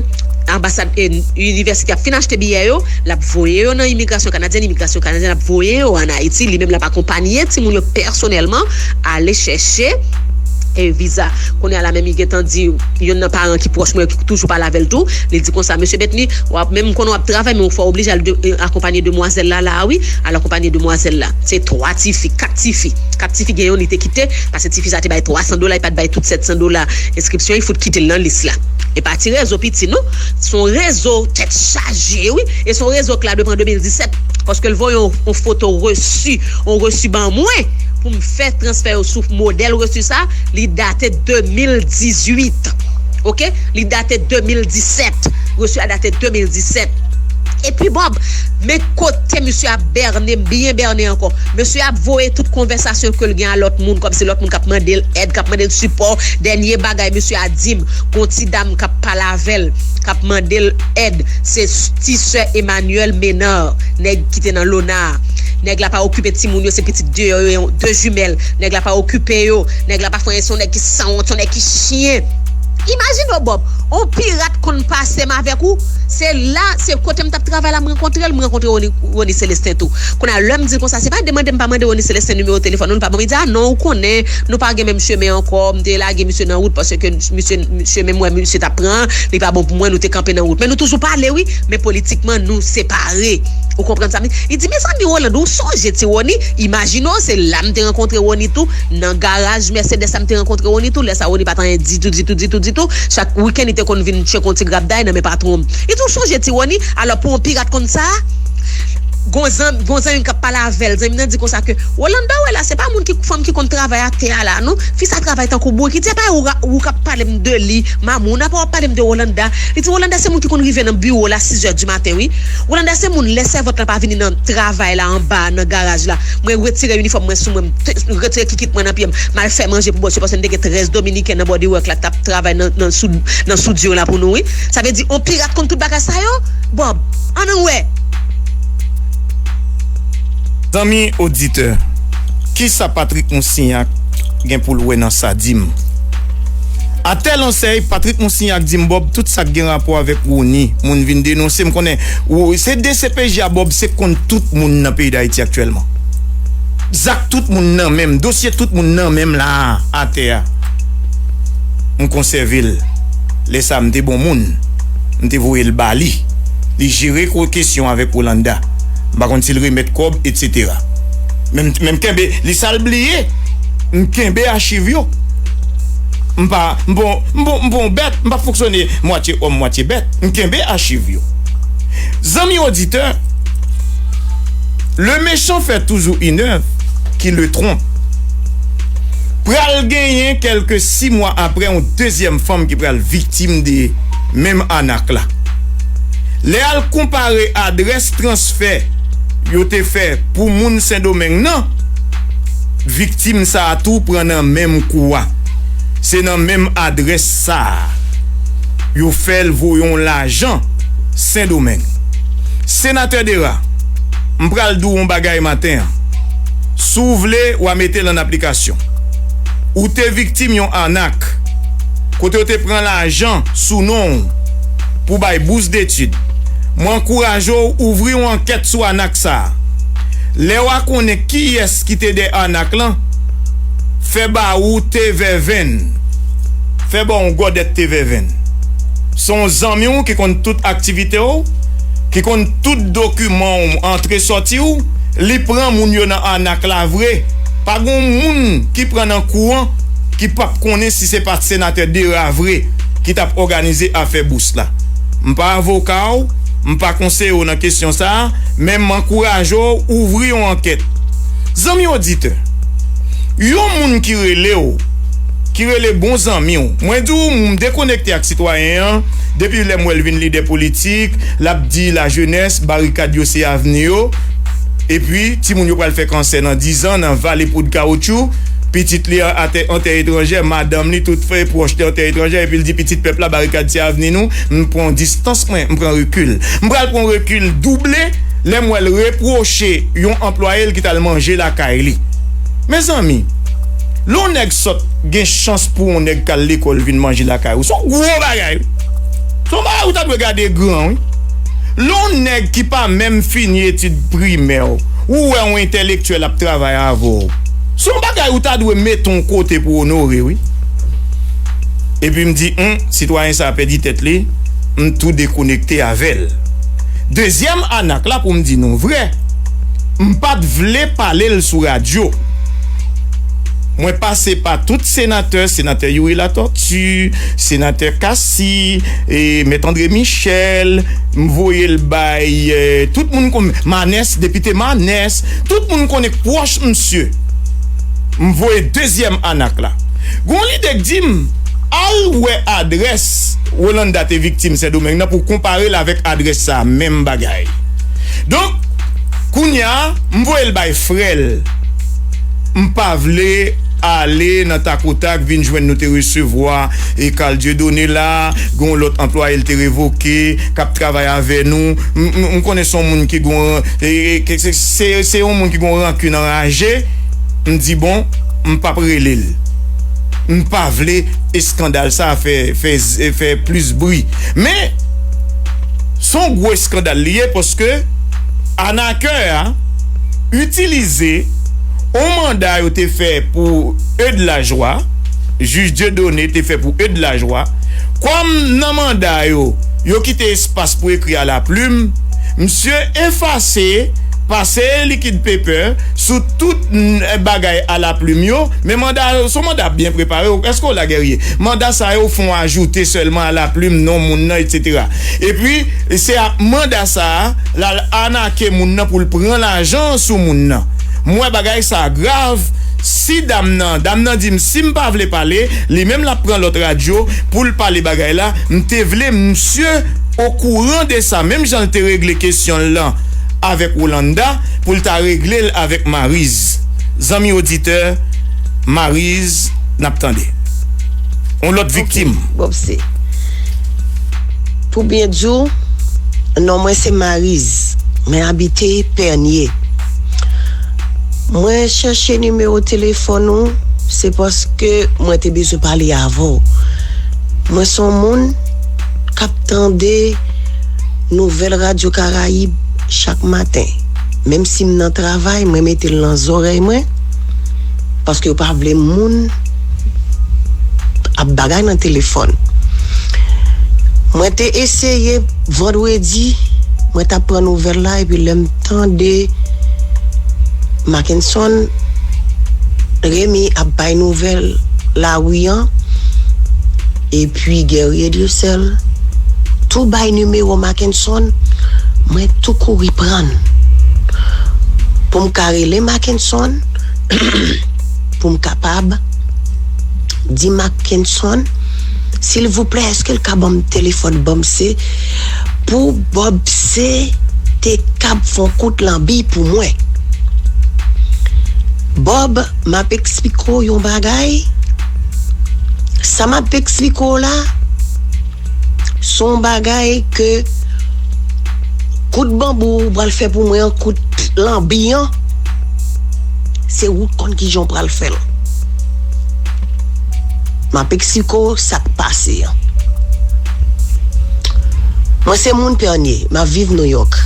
anbasad e, inivèsite ap fin achte biyè yo, l ap voye yo nan imigrasyon kanadyèn, imigrasyon kanadyèn ap voye yo ann Ayiti, li menm l ap akonpanye timoun yo pèsonèlman, ale chèche e viza. Kounye a la menm li gentan di, youn nan paran ki pwòch mwen ki toujou pale avè l tou, li di konsa, "Mesye Bethny, w ap, menm m konnen w ap travay, men w fò oblije al de- e, akonpanye demwazèl la la a wi, al akonpanye demwazèl la." Se twa tifi, kat tifi. Kat tifi gen youn li te kite, paske tifi sa te bay twa san dola, li pa t bay tout sèt san dola enskripsyon, li fout kite l nan lis la. E pa ti rezo piti non, se yon rezo tèt chaje wi. E se yon rezo k la depi an de mil disèt, paske l voye yon, yon foto resi, yon resi ban mwen pou m fè transfè yo sou modèl resi sa, li date de mil dizuit. Oke? Li date de mil disèt. Resi a date de mil disèt. Epi Bob, men kote misye ap bène m, byen bène ankò. Misye ap voye tout konvèsasyon ke l gen a lòt moun, kòmsi lòt moun k ap mande l èd, k ap mande l sipò. Dènye bagay misye a di m, gon ti dam k ap pale avè l, k ap mande l èd, se ti sè Emmanuel Menard, nèg ki te nan Lona a. Nèg la pa okipe timoun yo, se pitit deyò yo, de jimèl. Nèg la pa okipe yo. Nèg la pa fè anyen, se yon nèg ki sanwont, se yon nèg ki chen. Imajine w, Bob, on pirat konn pase m avèk ou. Se la, se kote m t ap travay la, m rankontre l, m rankontre Rony, Rony Celestin tou. Kounye a, lè m di l konsa, se pa demande m pa mande Rony Celestin nimewo telefòn ou, li pa ban m. Li di, "A non, ou konnen, nou pa gen menm chemen ankò, m te lage misye nan wout paske misye, chemen m wè misye t ap pran, li pa bon pou mwen, nou te kanpe nan wout." Men nou toujou pale, wi, men politikman, nou separe. Ou konprann sa m di? Li di, "Mezanmi, Rolando, ou sonje ti Rony?" Imajine w, se la m te rankontre Rony tou, nan garaj Mercedes la m te rankontre Rony tou. Lè sa, Rony pa t anyen ditou, ditou, ditou, ditou. Chak wikenn, li te konn vin tcheke yon ti grabday nan men patwon m. Li di, "Ou sonje ti Rony?" Alò, pou yon pirat konn sa, gon zanmi, gon zanmi m k ap pale avè l. Zanmi m nan di konsa ke, "Rolanda, wè la, se pa moun ki, fanm ki konn travay atè a la, non. Fi sa travay tankou bourik." Li di, "E pa ou, ou k ap pale m de li, Mamouna, pa w ap pale m de Rolanda." Li di, "Rolanda, se moun ki konn rive nan biwo la sizè di maten, wi. Rolanda, se moun, lè sèvant la pa vini nan travay la anba, nan garaj la, mwen retire inifòm mwen sou mwen, m te- retire kikit mwen nan pye m, m al fè manje pou bòs yo, paske m te gen trèz Dominiken nan bodywork la k t ap travay nan, nan sou, nan soudyo la pou nou, wi." Sa vle di, on pirat konn tout bagay sa yo? Bob, ann wè. Zanmi oditè, kisa Patrick Moussignac gen pou l wè nan sa? Di m. A tèl ansèy, Patrick Moussignac di m, Bob, tout sa k gen rapò avèk Rony, moun vin denonse, m konnen, ou, se D C P J a, Bob, se konn tout moun nan peyi Dayiti aktyèlman. Zak tout moun nan men m, dosye tout moun nan men m la a, atè a. M konsève l. Lè sa a, m te bon moun. M te voye l ba li. Li jere ko- kesyon avèk Rolanda. M pa konn si l remèt kòb, etsetera. Men m, men m kenbe, li sa l bliye. M kenbe achiv yo. M pa, m pa, m pa, m pa yon bèt, m pa fonksyone mwatye òm, mwatye bèt. M kenbe achiv yo. Zanmi oditè, le méchant fait toujours une œuvre qui le trompe. Pral genyen kèlke sis mwa apre yon dezyèm fanm ki pral viktim de menm anak la. Lè al konpare adrès transfè yo te fè pou moun Sendomeng nan, viktim sa a tou pran nan menm kou a. Se nan menm adrès sa a yo fè l voye yon lajan Sendomeng. Senatè Dera, m pral di w yon bagay maten an. Si w vle, w a mete l an aplikasyon. Ou te viktim yon anak, kote yo te pran lajan sou non w pou bay bous detid. Mwen ankouraje w ouvri yon ankèt sou anak sa a. Lè w a konnen kiyès ki te dèyè anak lan, fè ba ou te vèvenn. Fè ba w yon gòdèt te vèvenn. Se yon zanmi w ki konn tout aktivite w, ki konn tout dokiman w, antre sòti w, li pran moun yo nan anak la vre. Pa gen yon moun ki pran nan kou an ki p ap konnen si se pa senatè Dera vre ki t ap òganize afè bous la. M pa avoka w, m pa konseye w nan kesyon sa a, men m ankouraje w ouvri yon ankèt. Zanmi oditè, yon moun ki rele w, ki rele bon zanmi w. Mwen di w, m dekonekte ak sitwayen an, depi lè m wè l vin lidè politik, l ap di lajenès, barikad yo se avni yo. Epi, timoun yo pral fè kansè nan diz an, nan vale poud kawotchou. Pitit li an atè, an tè etranjè, madanm li, tout frè pwòch li an tè etranjè, epi l di pitit pèp la, barikad se avni nou. M pran distans mwen, m pran rekil. M pral pran rekil double lè m wè l repwoche yon anplwaye l ki t al manje lakay li. Mezanmi, lè yon nèg sòt gen chans pou yon nèg k al lekòl vin manje lakay ou, se yon gwo bagay wi. Se yon bagay ou ta dwe gade gran wi. Lè yon nèg ki pa menm fini etid primè w, ou wè yon entèlektyèl ap travay avè w, se yon bagay ou ta dwe mete yon kote pou onore wi. Epi m di, hum, sitwayen sa a pèdi tèt li, m tou dekonekte avè l. Dezyèm anak la, pou m di nou vrè, m pa t vle pale l sou radyo. Mwen pase pa tout senatè, senatè Youri Latortue, senatè Cassy, e, mèt André Michel, m voye l bay, e, tout moun kon Manès, depite Manès, tout moun konnen k pwòch misye. M voye dezyèm anak la. Gon lidè k di m, al wè adrès Rolanda te viktim Sendomeng nan pou w konpare l avèk adrès sa a, menm bagay. Donk, kounye a, m voye l bay frè l. M pa vle ale nan takotak, vin jwenn nou te resevwa, e, Carl Dieudonné la, gen yon lòt anplwaye l te revoke, k ap travay avè nou. M, m, m konnen se yon moun ki gen yon, e, e, ke se, se, se yon moun ki gen yon rankin anraje. M di, bon, m p ap rele l. M pa vle eskandal sa a fè, fè, fè plis bri. Men, se yon gwo eskandal li ye, paske anakè a itilize yon manda yo te fè pou Eudes Lajoie, jij Dieudonné te fè pou Eudes Lajoie, kòm nan manda yo, yo kite espas pou ekri à la plume, misye efase, pase likid pepè sou tout, mm, bagay à la plume yo, men manda yo, se yon manda byen prepare, èske w la, Guerrier? Manda sa yo fè yon ajoute sèlman à la plume, non moun nan, etsetera. Epi, se ak manda sa a, l al anake moun nan pou l pran lajan sou moun nan. M wè bagay sa a grav. Si dam nan, dam nan di m, si m pa vle pale, li menm l ap pran lòt radyo pou l pale bagay la. M te vle misye okouran de sa, menm jan l te regle kesyon l lan avèk Rolanda, pou l ta regle l avèk Mariz. Zanmi oditè, Mariz, n ap tande. Yon lòt viktim. Bob se. Pou byen di w, non mwen se Mariz. Mwen abite Pènye. Mwen chèche nimewo telefòn ou, se paske mwen te bezwen pale avè w. Mwen se yon moun k ap tande nouvèl Radyo Karayib chak maten. Menm si m nan travay, mwen mete l nan zòrèy mwen, paske yo pa vle moun ap bagay nan telefòn. Mwen te eseye vandredi, mwen t ap pran nouvèl la, epi lè m tande Mackenson Remy ap bay nouvèl lari an, epi Guerrier Dieuseul tou bay nimewo Mackenson, mwen tou kouri pran l pou m ka rele Mackenson, pou m kapab di Mackenson, silvouplè, èske l ka ban m telefòn Bob se pou Bob se te kab fè yon kout lanbi pou mwen. Bob, m ap eksplike w yon bagay. Sa m ap eksplike w la, se yon bagay ke kout banbou ou pral fè pou mwen an, kout lanbi an, se ou k konn kijan w pral fè l. M ap eksplike w sa k pase an. Mwen se moun Pènye, m ap viv Nouyòk.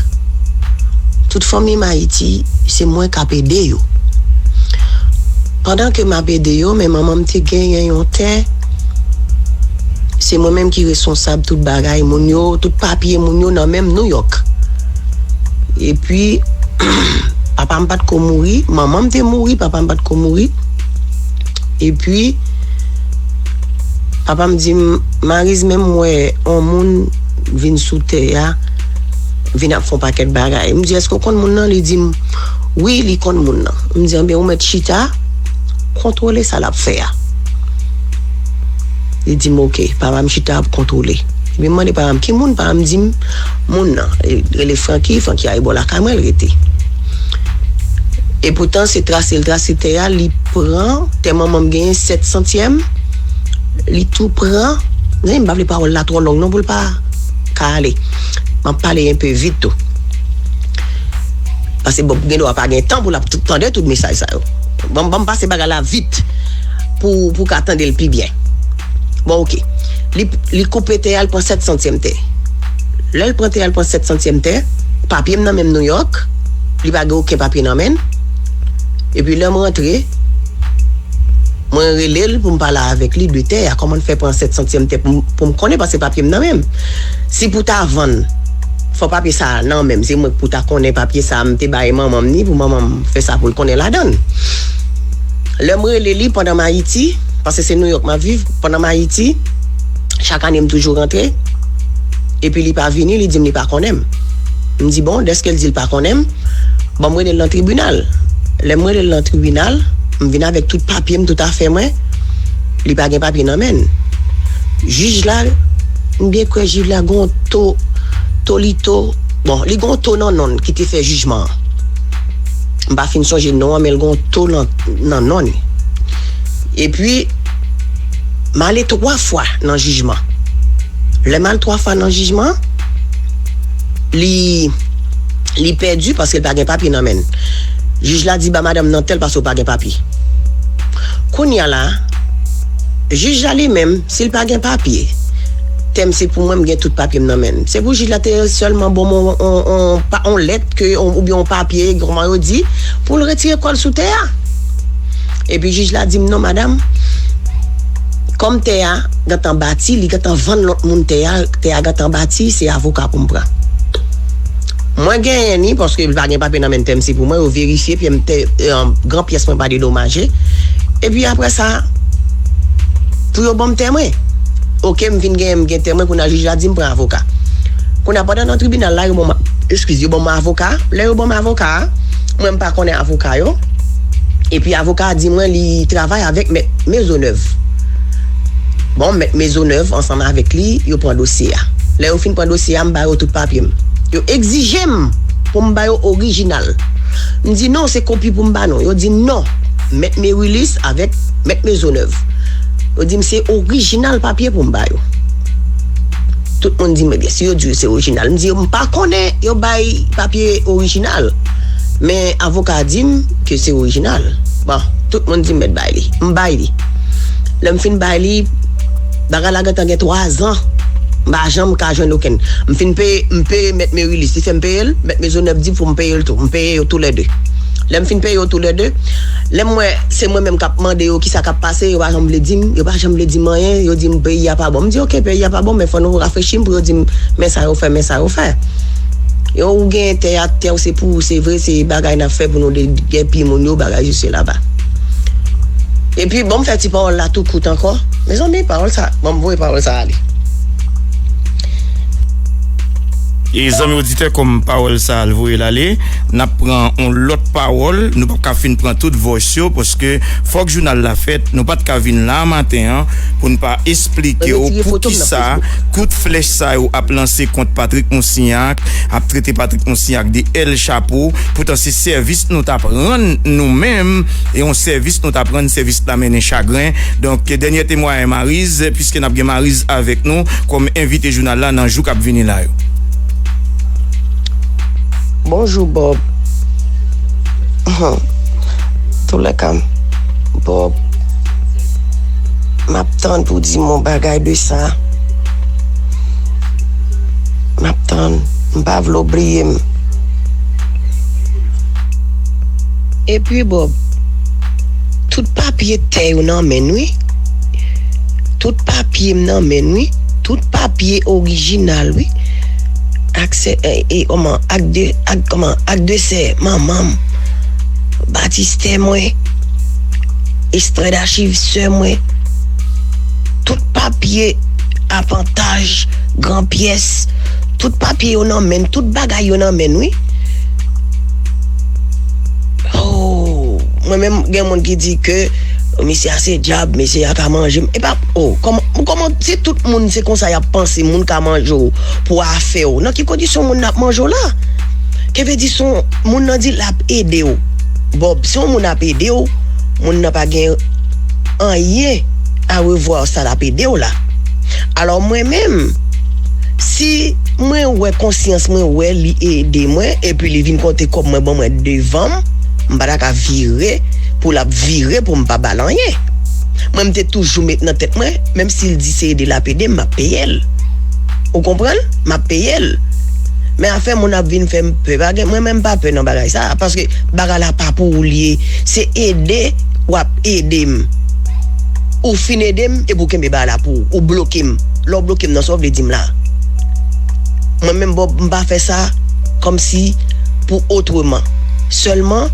Tout fanmi m Ayiti, se mwen k ap ede yo. Pandan ke m ap ede yo, men manman m te genyen yon tè. Se mwen menm ki responsab tout bagay moun yo, tout papye moun yo nan men m Nouyòk. Epi, papa m pa t ko mouri, manman m te mouri, papa m pa t ko mouri. Epi, papa m di m, Mariz, men m wè yon moun vin sou tè a, vin ap fè yon pakèt bagay. M di, èske w konn moun nan? Li di m, wi, li konn moun nan. M di, anben, ou mèt chita, kontwole sa l ap fè a. Li di m, "Oke." Papa m chita ap kontwole. Epi m mande papa m, "Ki moun?" Papa m di m, "Moun nan." Li rele Francky, Francky a bò lakay mwen, l rete. E poutan, se trase l trase tè a, li pran tè manman m genyen sèt santyèm, li tou pran. Mezanmi, m pa vle pawòl la twò long non, pou l pa ka ale. M ap pale enpe vit tou. Paske bon, gen dwa pa gen tan pou l ap t- tande tout mesaj sa yo. Ban m, ban m pase bagay la vit pou, pou w ka tande l pi byen. Bon, oke. Li, li koupe tè a, l pran sèt santyèm tè. Lè l pran tè a, l pran sèt santyèm tè, papye m nan men m Nouyòk, li pa gen okenn papye nan men l. Epi lè m rantre, mwen rele l pou m pale avèk li de tè a, kòman l fè pran sèt santyèm tè pou m, pou m konnen, paske papye m nan men m. Si pou ta vann, fò papye sa a nan men m, se mwen k pou ta konnen papye sa a, m te bay manman m ni pou manman m fè sa pou l konnen ladan l. Lè m rele li pandan m Ayiti, paske se Nouyòk m ap viv, pandan m Ayiti, chak ane m toujou rantre, epi li pa vini, li di m li pa konnen m. M di, "Bon, dèske l di l pa konnen m, ban m rele l nan tribinal." Lè m rele l nan tribinal, m vin avèk tout papye m, tout afè mwen, li pa gen papye nan men l. Jij la, m byen kwè jij la gon to, Tolito, bon, li gon to nan non l ki te fè jijman an. M pa fin sonje non an, men l gon to nan, nan non li. Epi, m ale twa fwa nan jijman. Lè m al twa fwa nan jijman, li, li pèdi paske l pa gen papye nan men l. Jij la di, "Ba madanm nan tèl paske w pa gen papye." Kounye a la, jij la li menm, si l pa gen papye, tè m se pou mwen, m gen tout papye m nan men l. Se pou jij la te sèlman ban m on, on, on, pa- on lèt ke, on- oubyen on papye, kòman yo di, pou l retire kò l sou tè a. Epi jij la di m, "Non, madanm, kòm tè a gentan bati, li gentan vann lòt moun tè a, tè a gentan bati, se avoka pou m pran." Mwen genyen ni, paske l pa gen papye nan men l, tè m se pou mwen, yo verifye, epi m te, eh, gran pyès mwen pa dedomaje. Epi apre sa, pou yo ban m tè mwen. Oke, m vin genyen, m gen tè mwen, kounye a jij la di m pran avoka. Kounye a, pandan nan tribinal la, yo ban m, eskize, yo ban m avoka. Lè yo ban m avoka a, mwen m pa konnen avoka yo. Epi avoka a di mwen li travay avèk mèt Maisonneuve. Bon, mèt Maisonneuve ansanm avèk li, yo pran dosye a. Lè yo fin pran dosye a, m ba yo tout papye m. Yo egzije m pou m ba yo orijinal. M di non, se kopi pou m ba nou. Yo di m non, mèt Merilis avèk mèt Maisonneuve. Yo di m se orijinal papye pou m ba yo. Tout moun di m, "Ebyen, si yo di yo se orijinal." M di yo, "M pa konnen yo bay papye orijinal." Men avoka a di m ke se orijinal. Bon, tout moun di m mèt bay li. M bay li. Lè m fin bay li, bagay la gentan gen twa zan. M pa janm ka jwenn okenn. M fin peye, m peye mèt Merilis. Li fè m peye l, mèt Maisonneuve di pou m peye l tou. M peye yo toulède. Lè m fin peye yo toulède, lè m wè se mwen menm k ap mande yo kisa k ap pase, yo pa janm vle di m, yo pa janm vle di m anyen, yo di m peyi a pa bon. M di, "Oke, peyi a pa bon, men fò nou rafrechi m pou yo di m, men sa yo fè, men sa yo fè." Yo, ou gen tè a, tè w se pou ou, se vre, se bagay n ap fè pou nou de- depi moun yo, bagay sesi laba. Epi, bon, m fè ti pawòl la tou kout ankò. Mezanmi, pawòl sa, bon, m voye pawòl sa ale. E zanmi oditè, kòm pawòl sa al voye l ale, n ap pran yon lòt pawòl. Nou p ap ka fin pran tout voice yo, paske fòk jounal la fèt. Nou pa t ka vin la maten an pou n pa esplike w poukisa kout flèch sa yo ap lanse kont Patrick Moussignac, ap trete Patrick Moussignac de El Chapo. Poutan se sèvis nou t ap rann nou menm, e yon sèvis nou t ap rann, sèvis la mennen chagren. Donk, dènye temwayaj Mariz, piske n ap gen Mariz avèk nou kòm envite jounal la nan jou k ap vini la yo. Bonjou, Bob. Toulèka, Bob, m ap tann pou w di m yon bagay de sa. M ap tann. M pa vle w bliye m. Epi, Bob, tout papye tè yo nan men n, wi. Tout papye m nan men n, wi. Tout papye orijinal, wi. Ak sè, e, e, kòman, ak de, ak, kòman, ak de sè manman m, batistè mwen, ekstrè dachiv sè mwen, tout papye apantaj, gran pyès, tout papye yo nan men n, tout bagay yo nan men n, wi. Oh, mwen menm, gen moun ki di ke mesye a se dyab, mesye a ka manje m. E pa, oh, kòman, Kòman si tout moun se konsa y ap panse, moun ka manje w pou afè w, nan ki kondisyon moun nan ap manje w la? Ke vle di si yon moun nan di l ap ede w. Bòb, si yon moun ap ede w, moun nan pa gen anyen a revwa sa l ap ede w la. Alò mwen menm, si mwen wè konsyans mwen wè li ede mwen, epi li vin konte kòb mwen ban mwen devan m, m pa ta ka vire pou l ap vire pou m pa ba l anyen. Mwen, m te toujou met nan tèt mwen, menm si l di se ede l ap ede m, m ap peye l. Ou konprann? M ap peye l. Men afè moun ap vin fè m pè, pa gen, mwen menm m pa pè nan bagay sa, paske bagay la pa pou ou l ye, se ede w ap ede m. Ou fin ede m, epi w kenbe bagay la pou ou, ou bloke m. Lè w bloke m nan, sa w vle di m la? Mwen menm, Bòb, m pa fè sa kòmsi pou otreman. Sèlman,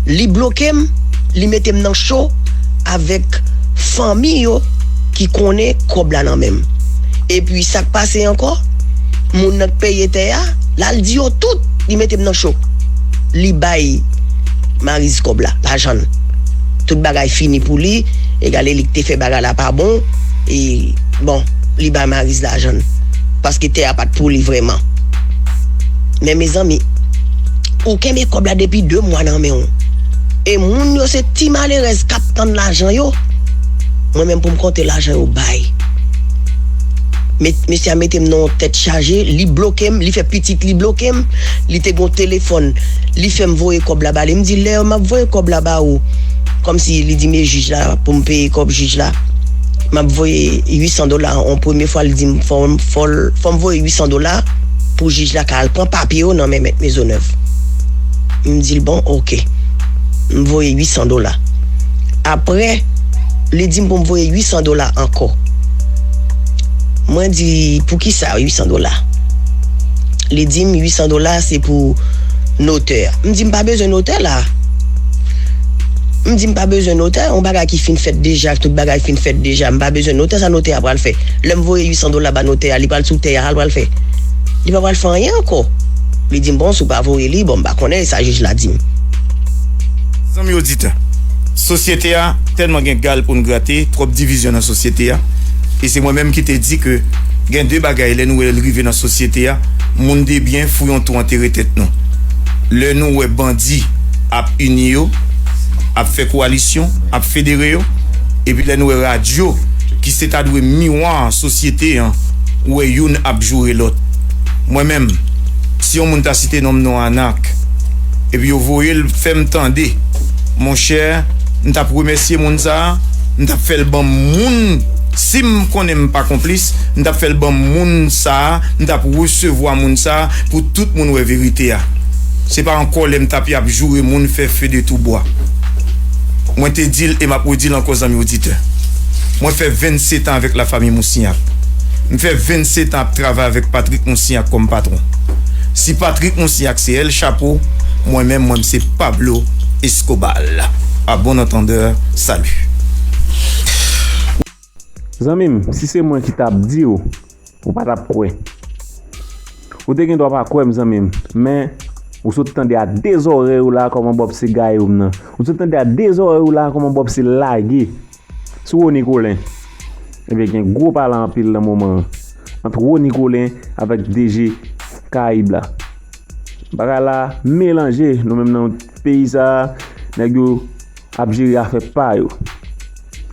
li bloke m, li mete m nan cho avèk fanmi yo ki konnen kòb la nan men m. Epi sa k pase ankò, moun nan k peye tè a, l al di yo tout, li mete m nan cho. Li bay Mariz kòb la, lajan l. Tout bagay fini pou li, egale li k te fè bagay la pa bon, e, bon, li bay Mariz lajan l. Paske tè a pa t pou li vrèman. Men mezanmi, ou kenbe kòb la depi de mwa nan men w. E moun yo se ti malerèz k ap tann lajan yo. Mwen menm pou m konte lajan yo bay. Met, mesye a mete m nan yon tèt chaje, li bloke m, li fè pitit li bloke m, li te gon telefòn, li fè m voye kòb la ba li. M di, lè m ap voye kòb la ba ou, kòmsi li di, men jij la, pou m peye kòb jij la, m ap voye uit san dola. On premye fwa, li di m, fò, fò, fò m voye uit san dola pou jij la ka al pran papye yo nan men mèt Mezonèv. M di l, bon, oke. M voye uit san dola. Apre, li di m pou m voye uit san dola ankò. Mwen di, poukisa uit san dola? Li di m, uit san dola se pou notè. M di, m pa bezwen notè la. M di, m pa bezwen notè, yon bagay ki fin fèt deja, tout bagay fin fèt deja. M pa bezwen notè, sa notè a pral fè? Lè m voye uit san dola ba notè a, li pral sou tè a, sa l pral fè? Li pa pral fè anyen ankò. Li di m, bon, si w pa voye li, bon, m pa konnen sa jij la di m. Zanmi oditè, sosyete a tèlman gen gal pou n grate, twòp divizyon nan sosyete a. E se mwen menm ki te di ke gen de bagay, lè nou wè l rive nan sosyete a, moun de byen fouye yon twou antere tèt nou. Lè nou wè bandi ap ini yo, ap fè kowalisyon, ap federe yo, epi lè nou wè radyo, ki se ta dwe miwa sosyete an, ou wè youn ap joure lòt. Mwen menm, si yon moun ta site non m, non Anak, epi yo voye l fè m tande, monchè, m t ap remèsye moun sa a, m t ap fè l ban m moun, si m konnen m pa konplis, m t ap fè l ban m moun sa a, m t ap resevwa moun sa a pou tout moun wè verite a. Se pa ankò lè m t ap y ap joure moun fè feu de tout bois. Mwen te di l e m ap redi l ankò, zanmi oditè. Mwen fè vennsetan avèk lafanmi Moussignac. M fè vennsetan ap travay avèk Patrick Moussignac kòm patwon. Si Patrick Moussignac se El Chapo, mwen menm, mwen, m se Pablo Escobar. À bon entendeur, salut. Zanmi m, si se mwen ki t ap di w, ou pa t ap kwè. Ou te gen dwa pa kwè m, zanmi m, men ou sot tande a de zòrèy ou la kòman Bòb se gaye w m nan. Ou sot tande a de zòrèy ou la kòman Bòb se lage sou Rony Colin. Ebyen, gen gwo pale anpil nan moman an ant Rony Colin avèk D G Karayib la. Bagay la melanje, nou menm nan peyi sa a, nèg yo ap jere afè pa yo.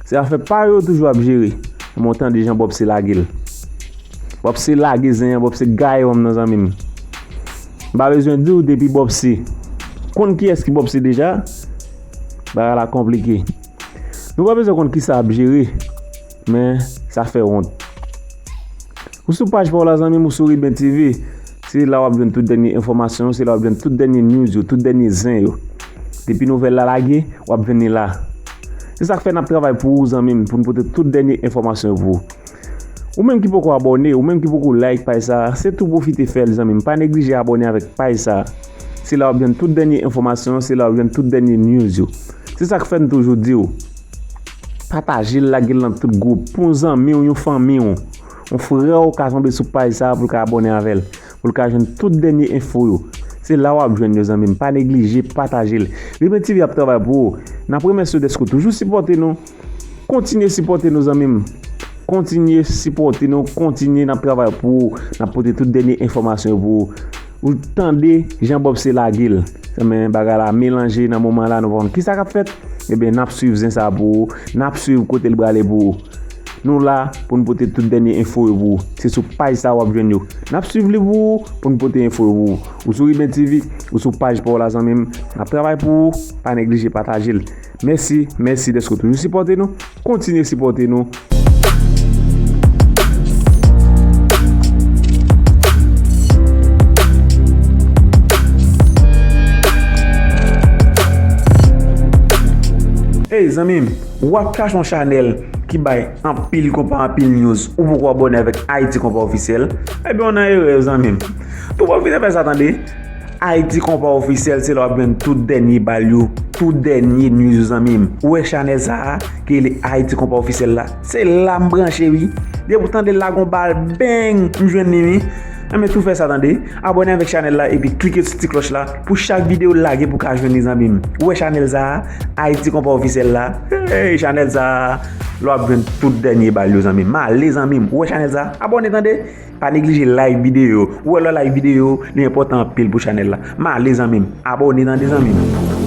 Se afè pa yo toujou ap jere. Men w tande jan Bòb se lage l. Bòb se lage zen an, Bòb se gaye w m nan, zanmi m. M pa bezwen di w depi Bòb se konn kiyès ki Bòb se deja, bagay la konplike. Nou pa bezwen konn kisa ap jere, men sa fè wont. Ou sou paj pa w la, zanmi m, ou sou Riben T V. Se la w ap jwenn tout dènye enfòmasyon yo, se la w ap jwenn tout dènye news yo, tout dènye zen yo. Depi nouvèl la lage, w ap jwenn li la. Se sa k fè n ap travay pou ou, zanmi m, pou n pote tout dènye enfòmasyon yo pou ou. Ou menm ki poko abòne, ou menm ki poko like paj sa a, se tou pwofite fè l, zanmi m. Pa neglije abòne avèk paj sa a. Se la w ap jwenn tout dènye enfòmasyon yo, se la w ap jwenn tout dènye news yo. Se sa k fè n toujou di w, pataje l, lage l nan tout gwoup. Pou yon zanmi w, yon fanmi w, yon frè w ka tonbe sou paj sa a pou l ka abòne avè l, pou l ka jwenn tout dènye enfo yo. Se la w ap jwenn yo, zanmi m. Pa neglije pataje l. Riben T V ap travay pou ou. N ap remèsye w dèske w toujou sipòte nou. Kontinye sipòte nou, zanmi m. Kontinye sipòte nou, kontinye n ap travay pou ou, n ap pote tout dènye enfòmasyon yo pou ou. Ou tande Jean Bob se lage l. Men bagay la melanje nan moman la, nou pa konn kisa k ap fèt. Ebyen, n ap swiv zen sa pou ou, n ap swiv kote l prale pou ou. Nou la pou n pote tout dènye enfo yo pou ou. Se sou paj sa w ap jwenn yo. N ap swiv li pou ou, pou n pote enfo yo pou ou. Ou sou Riben T V, ou sou paj pa w la, zanmi m. N ap travay pou ou, pa neglije pataje l. Mèsi, mèsi dèske w toujou sipòte nou. Kontinye sipòte nou. Ey, zanmi m, w ap chache yon chanèl ki bay anpil konpa, anpil news, ou poko abòne avèk Ayiti Konpa Ofisyèl? Ebyen, w nan erè, zanmi m. Tou pwofite fè sa, tande. Ayiti Konpa Ofisyèl, se la w ap jwenn tout dènye bal yo, tout dènye news yo, zanmi m. Ou wè chanèl sa a, ki rele Ayiti Konpa Ofisyèl la? Se la m branche, wi. Depi w tande l la gon bal, bang, m jwenn li, wi. Enben, tou fè sa, tande. Abòne avèk chanèl la epi klike sou ti klòch la pou chak videyo lage pou w ka jwenn li, zanmi m. Ou wè chanèl sa a, Ayiti Konpa Ofisyèl la? Hey, chanèl sa a, la w ap jwenn tout dènye bal yo, zanmi m. M ale, zanmi m. Ou wè chanèl sa a? Abòne, tande. Pa neglije like videyo. Ou wè lè w like videyo, li enpòtan anpil pou chanèl la. M ale, zanmi m. Abòne, tande, zanmi m.